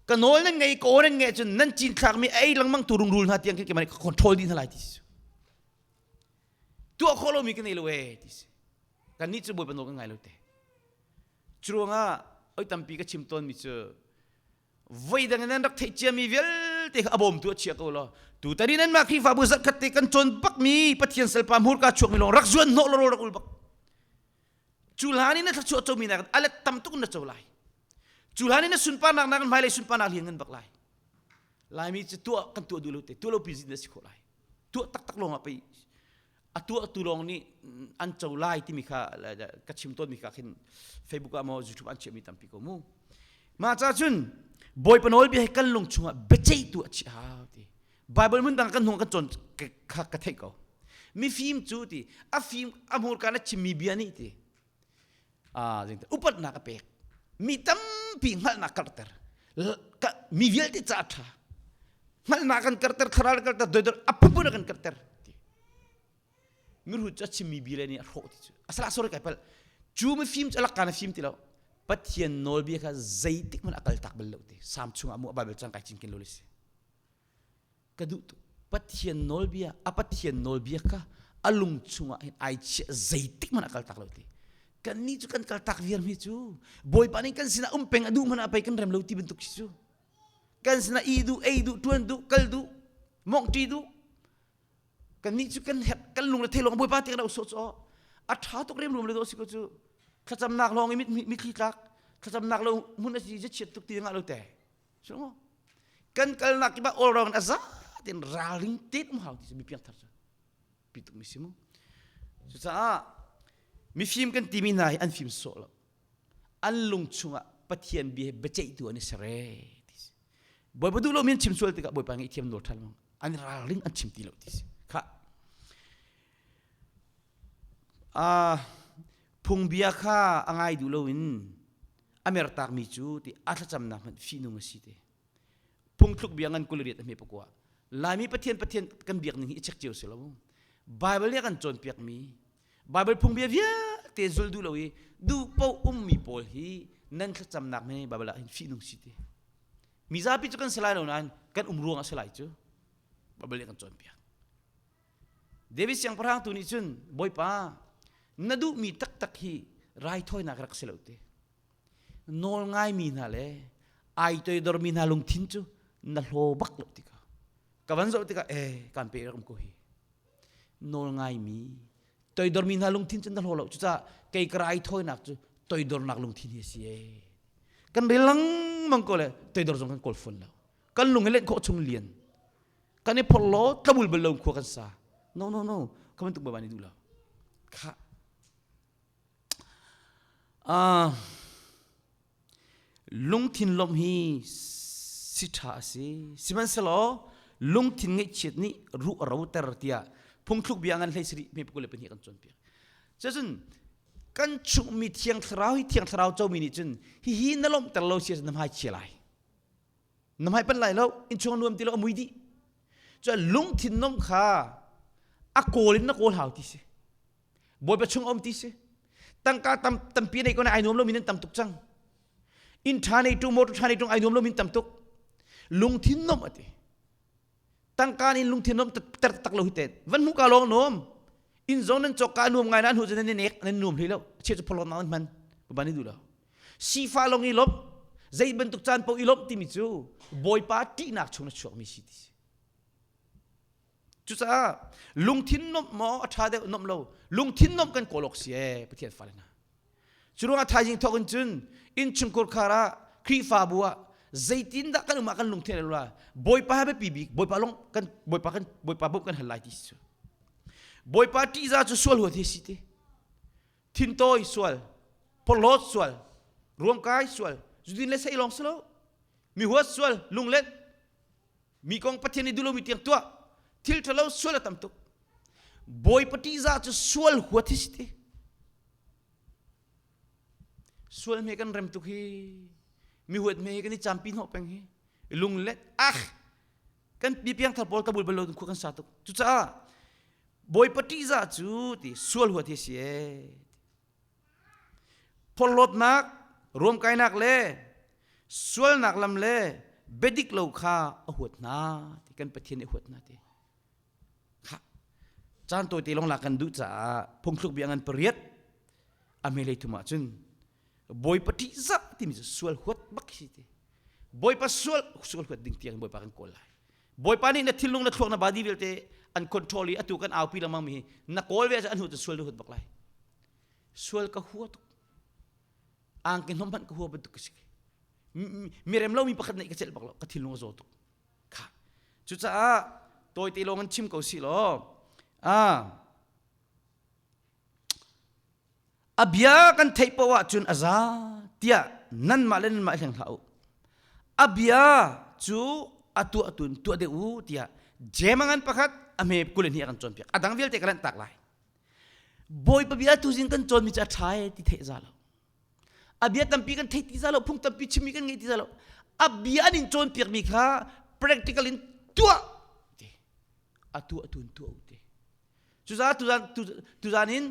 Ka nawl nan ngei ko nan ngei cun nan cinthlakmi ei lengmang tu rungrul hna tiang khi keimah nih ka control dih hna lai ti si. Tuah khawh lomi ka nei lo ee ti si. Kannih cu Bawipa nawl kan ngai lo te. Curuangah oi tampi ka chim tawnmi cu voidang in nan rak theih ciami vialte kha a bawmtu a chia ko law tutan in nanmah Khrihfabu zarhkhat te kan cawn bakmi Pathian salpa hmurka chuakmi lawng rak zuan hnawh law rak ul bak. Cu hlan in na thluachuah comi nakin a let tam tuk na co lai. Cu hlan in na sunparnak nakin hmailei sunparnak lian ngan bak lai. Laimi cu tuah kan tuah duh lo te, tuah lo pi na si khawh lai. Tuah taktak lawng ah pei a tuah tu lawng nih an co lai timi kha ka chim tawnmi kha khin Facebook ah maw YouTube an chiahmi tampi ko mu. Mah ca cun Bawipa nawlbia hi kan lung chungah biaceihtu a chiah hau ti. Bible hmun dang kan hnung kan cawn kha ka theih ko. Mifim cu ti a fim a hmurka na chimmi bia nih ti ah upatnak a pek. Mi tampi hngalhnak karhter. Mi vialte ca a ṭha. Hngalhnak kan karhter, thlarau kan karhter, doidor a phunphun kan karhter. Ti. Mihrut cu a chimmi bia le nih a hrawh ti cu. Asala sorry kai palh. Cu mifim cu a lakka na fim ti lo. Pathian nawlbia kha zeitik hmanh a kaltak bal lo ti. Sam chungah mu a Bible cang kai cinken lo le si. Ka duh tuk. Pathian nawlbia, a Pathian nawlbia kha a lung chungah hin ai chiah zeitik hmanh a kaltak lo ti. Kannih cu kan kaltak viar mi cu Bawipa nih kan sinah um peng a duh hmanh ah pei kan rem lo ti bantuk si cu. Kan sinah i duh, ei duh, ṭuan duh, kal duh, mawngṭi duh. Kannih cu kan herh, kan lung le thei lawng Bawipa ti kan sawh cu a ṭha tuk remruam le dawh si ko cu. Thlacamnak lawng i mitthli tlak, thlacamnak lo hmun a si chiat tuk ti ngah lo te. So kan kalnak kip ah all round a za tein ralring tein um hau ti cu mi piangthar cu pi tuk mi si mu. Cucaah mifim kan timi hna hi an fim sawh lo. An lung chungah Pathian bia he biaceihtu an i ser ee ti si. Bawipa duh lomi an chim sual tikah Bawipa ngaihthiam nawl ṭhan bang an ralring an chim ti lo ti si. Kha uh, phungbia kha a ngai duh loin a mertakmi cu ti a thlacamnak hmanh fihnung a si te phungthluk bia ngan 28 a hme pakua Laimi Pathian Pathian kan biak ning hi i check cio si lo Bible nih a kan cawnpiakmi Bible phungbia vialte zul duh lo i duh paoh ummi pawl hi nan thlacamnak hme Bible ah hin fihnung si te mizapi cu kan si lai lo nain kan um ruang a si lai cu Bible nih a kan cawnpiak David siangpahrang tu nih cun Bawipa na duhmi taktak hi raithawinak rak si lo te nawl ngaimi hna le ai toidormi hna lungthin cu na hlaw bak lo tikah ka van zoh tikah eh kan pe rak um ko hi nawl ngaimi toidormi hna lungthin cu na hlaw lo cucaah kei ka raithawinak cu toidornak lungthin hi a si ee kan rel lengmang ko le toidor zong kan kawl fawn lo kan lung hi lenh khawh chung lian kan i phorh law tlabul bal lo khua kan sa no no no ka bantuk bawipa nih duh lo kha uh, lungthin lawmh hi si ṭha a si sihmanhsehlaw lungthin ngaihchiat nih ruh a roter tiah phungthluk bia ngan hlei sarih me 22 kan cawnpiak cucun kan chungmi thiang thlarau hi thiang thlarau comi nih cun hihi na lawmhter lo si na hmai chia lai na hmai pan lai lo innchung nuam ti lo a mui dih cun lungthin nom kha a kawl in na kawl hau ti si bawipa chung om ti si tangka tam tampi nei ko na ai nuam lo mi nan tam tuk cang inn tha nei tung motor tha nei tung ai nuam lo min tam tuk lungthin nom ati tangka in lungthin nom ter tak lo hi te van hmu ka lawng nom inn zong nan cawk ka nuam ngai na hnu nan nek nan nuam hlei lo che chu pholon nan hman ba ni du lo sifa long i lop zei bantuk caan po i lop timi cu bawipa ṭihnak chung na chuak mi si ti si cucaah lungthin nomh maw a ṭha deuh nomh lo lungthin nomh kan kawl awk si ee pathian fale hna Cu ruangah thaizing thawk in cun innchungkhar khar ah Khrihfabu ah zeitindah kan um ah kan lungthin a la Bawipa he biapi bik Bawipa lung kan Bawipa kan Bawipa bawmh kan hal lai ti si cu Bawipa ṭihzah cu sual huat hi si ti thintawi sual porhlawt sual ruamkai sual zudin le sei lawng si lo mi huat sual lunglet mi kong Pathian nih duh lomi tiang tuah thil ṭhalo sual a tam tuk Bawipa ṭihzah cu sual huat hi si ti Sual hme kan rem tuk hi. Mi huat me kan i campi hnawh peng hi. Lunglet ah kan mi piangthar pawl tabul bal lo khua kan sa tuk. Cucaah Bawipa ṭihzah cu ti sual huat hi si ee. Phorhlawtnak, ruamkainak le sualnak lam le biadik lo kha a huat hna ti kan Pathian nih a huat hna ti. Kha caan tawite lawng la kan duh caah phungthluk bia ngan pariat a hmelei thum ah cun Bawipa ṭihzah timi cu sual huat bak hi ti. Bawipa sual sual huat ding tiang Bawipa kan kawl lai. Bawipa nih na thinlung na thluak na body vialte an control i atu kan aupi lengmang mi hi na kawl ve an hu cu sual na huat bak lai. Sual ka hua tuk. Angki hnom hmanh ka hua bantuk ka si. Mi rem lomi pakhat nih ka celh bak lo ka thinlung a zaw tuk. Kha. Cucaah tawite lawng in chim ko si law ah A bia kan theih paoh ahcun a za tiah nanmah le nanmah i hleng hlah u. A bia cu a tuah tun tuah deuh u tiah Jeim a ngan pakhat a hme 22 a kan cawnpiak. A dang vialte ka lanhtak lai. Bawipa bia tuzing kan cawnmi cu a ṭha e ti theih za lo. A bia tampi kan theih ti za lo, phung tampi chimmi kan ngei ti za lo. A bia an in cawnpiakmi kha practical in tuah ti. A tuah tun tuah u ti. Cucaah tuzan, tuzan in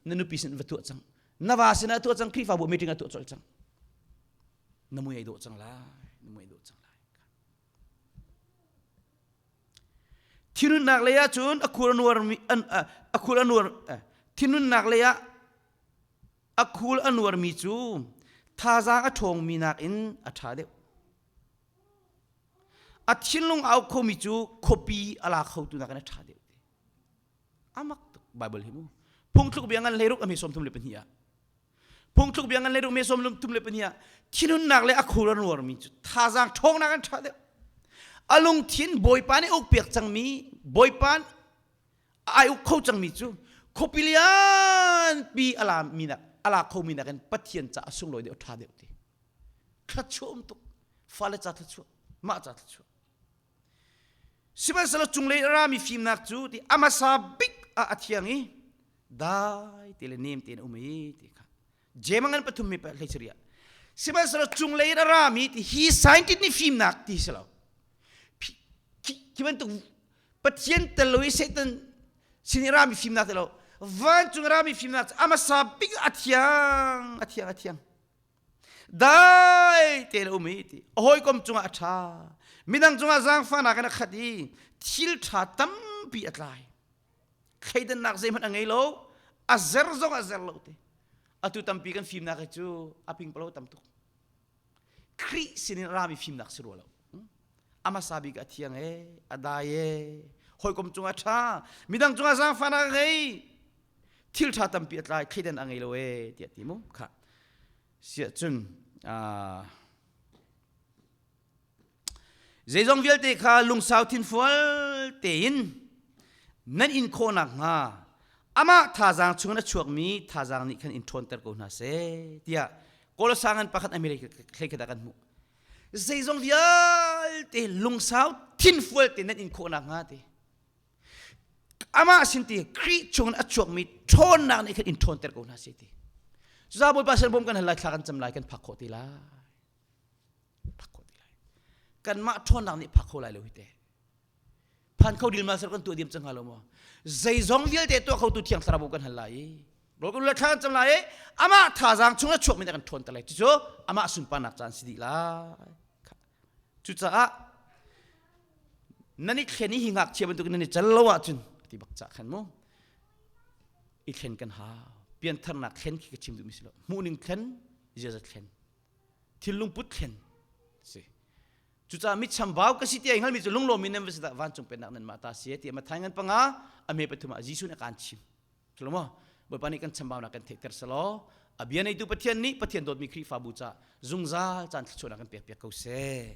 na nupi sin va tuah cang. Na va sinah tuah cang, Khrihfabu meeting ah tuah colh cang. Na mui ai dawh cang lai. Na mui ai dawh cang lai. Thinhunnak lei ah cun a khul a nuar mi a khul a nuar thinhunnak lei ah a khul a nuar mi cu thazaang a ṭhawng mi nakin a ṭha deuh. A thinlung a uk khomi cu khuapi a la khotu nakin a ṭha deuh. Amak tuk Bible hi mu. Phungthluk bia ngan hleiruk a mi 34 ah. Phungthluk bia ngan hleiruk mi 34 ah thinhunnak le a khur an ruarmi cu thazaang ṭhawngnak an ṭha deuh. A lungthin Bawipa nih uk piak cangmi Bawipa ai uk kho cangmi cu khuapi lianpi a la mi nak a la khomi nakin Pathian ca a sunglawi deuh ṭha deuh ti. Thluachuah um tuk. Fale ca thluachuah, mah ca thluachuah. Sihmanhsehlaw cunglei a rami fimnak cu ti a hmasa bik ah a thiang i dai te le nem tein a um i ti kha Jeim a ngan pathum mi hlei sariah sihmanhsehlaw cunglei in a rami ti hi scientist nih fimnak ti si lo khi bantuk Pathian tel lo i Satan sin i rami fimnak ti lo vancung rami fimnak cu a hmasa bik a thiang a thiang a thiang Dai tein a um i ti a hawikom cungah a ṭha midang cungah zaangfahnak in a khat i thil ṭha tampi a tlai thleidannak zeihmanh a ngei lo a zer zong a zer lo te atu tampi kan fimnak hi cu a pingpalo tam tuk Khrih sinin rami fimnak si rua lo a hmasa bik a thiang e a dai e hawikom cungah a ṭha midang cungah zaangfahnak a ngei thil ṭha tampi a tlai thleidan a ngei lo e tiah ti mu kha siah cun zeizong vialte kha lungsau thinfual tein nan in khawh nakhnga amah thazaang chungin a chuakmi thazaang nih khan in ṭhawnter ko hna seh tiah Kolosa ngan pakhat a hlei kan hmuh zeizong vialte lungsau thinfual te nan in khawh nakhnga ti amah sin ti Khrih chungin a chuakmi ṭhawnnak nih khan in ṭhawnter ko hna seh ti cucaah Bawipa sin bawm kan hal lai thla kan cam lai kan phak khawh ti lai phak khawh ti lai kanmah ṭhawnnak nih phak kho lai lo hi te phan kho dilma sar kan tuah diam cang hnga lo maw zeizong vialte tuah khotu thiang thlarau kan hal lai i rawl kan thla kan cam lai i amah thazaang chung a chuakmi kan ṭhawn te lai cucu amah sunparnak caan si dih lai cucaah nan i thlen i hi ngakchia bantukin nan i cal lo ahcun ti bak cah khan mu i thlen kan hau piantharnak thlen khi ka chim duhmi si lo hmuhning thlen ziaza thlen thinlung put thlen si Cucaah mi chambau ka si ti ai hngalmi cu lunglawm in nan va si dah vancung pennak nan mah ta si ti Matthai ngan panga a me pathum ah Jesuh nih a kaan chim. Salomo Bawipa nih kan chambaunak kan theihter selaw a bia neitu Pathian nih Pathian dawtmi Khrihfabu ca zungzal caan thluachuahnak kan pek piak ko seh.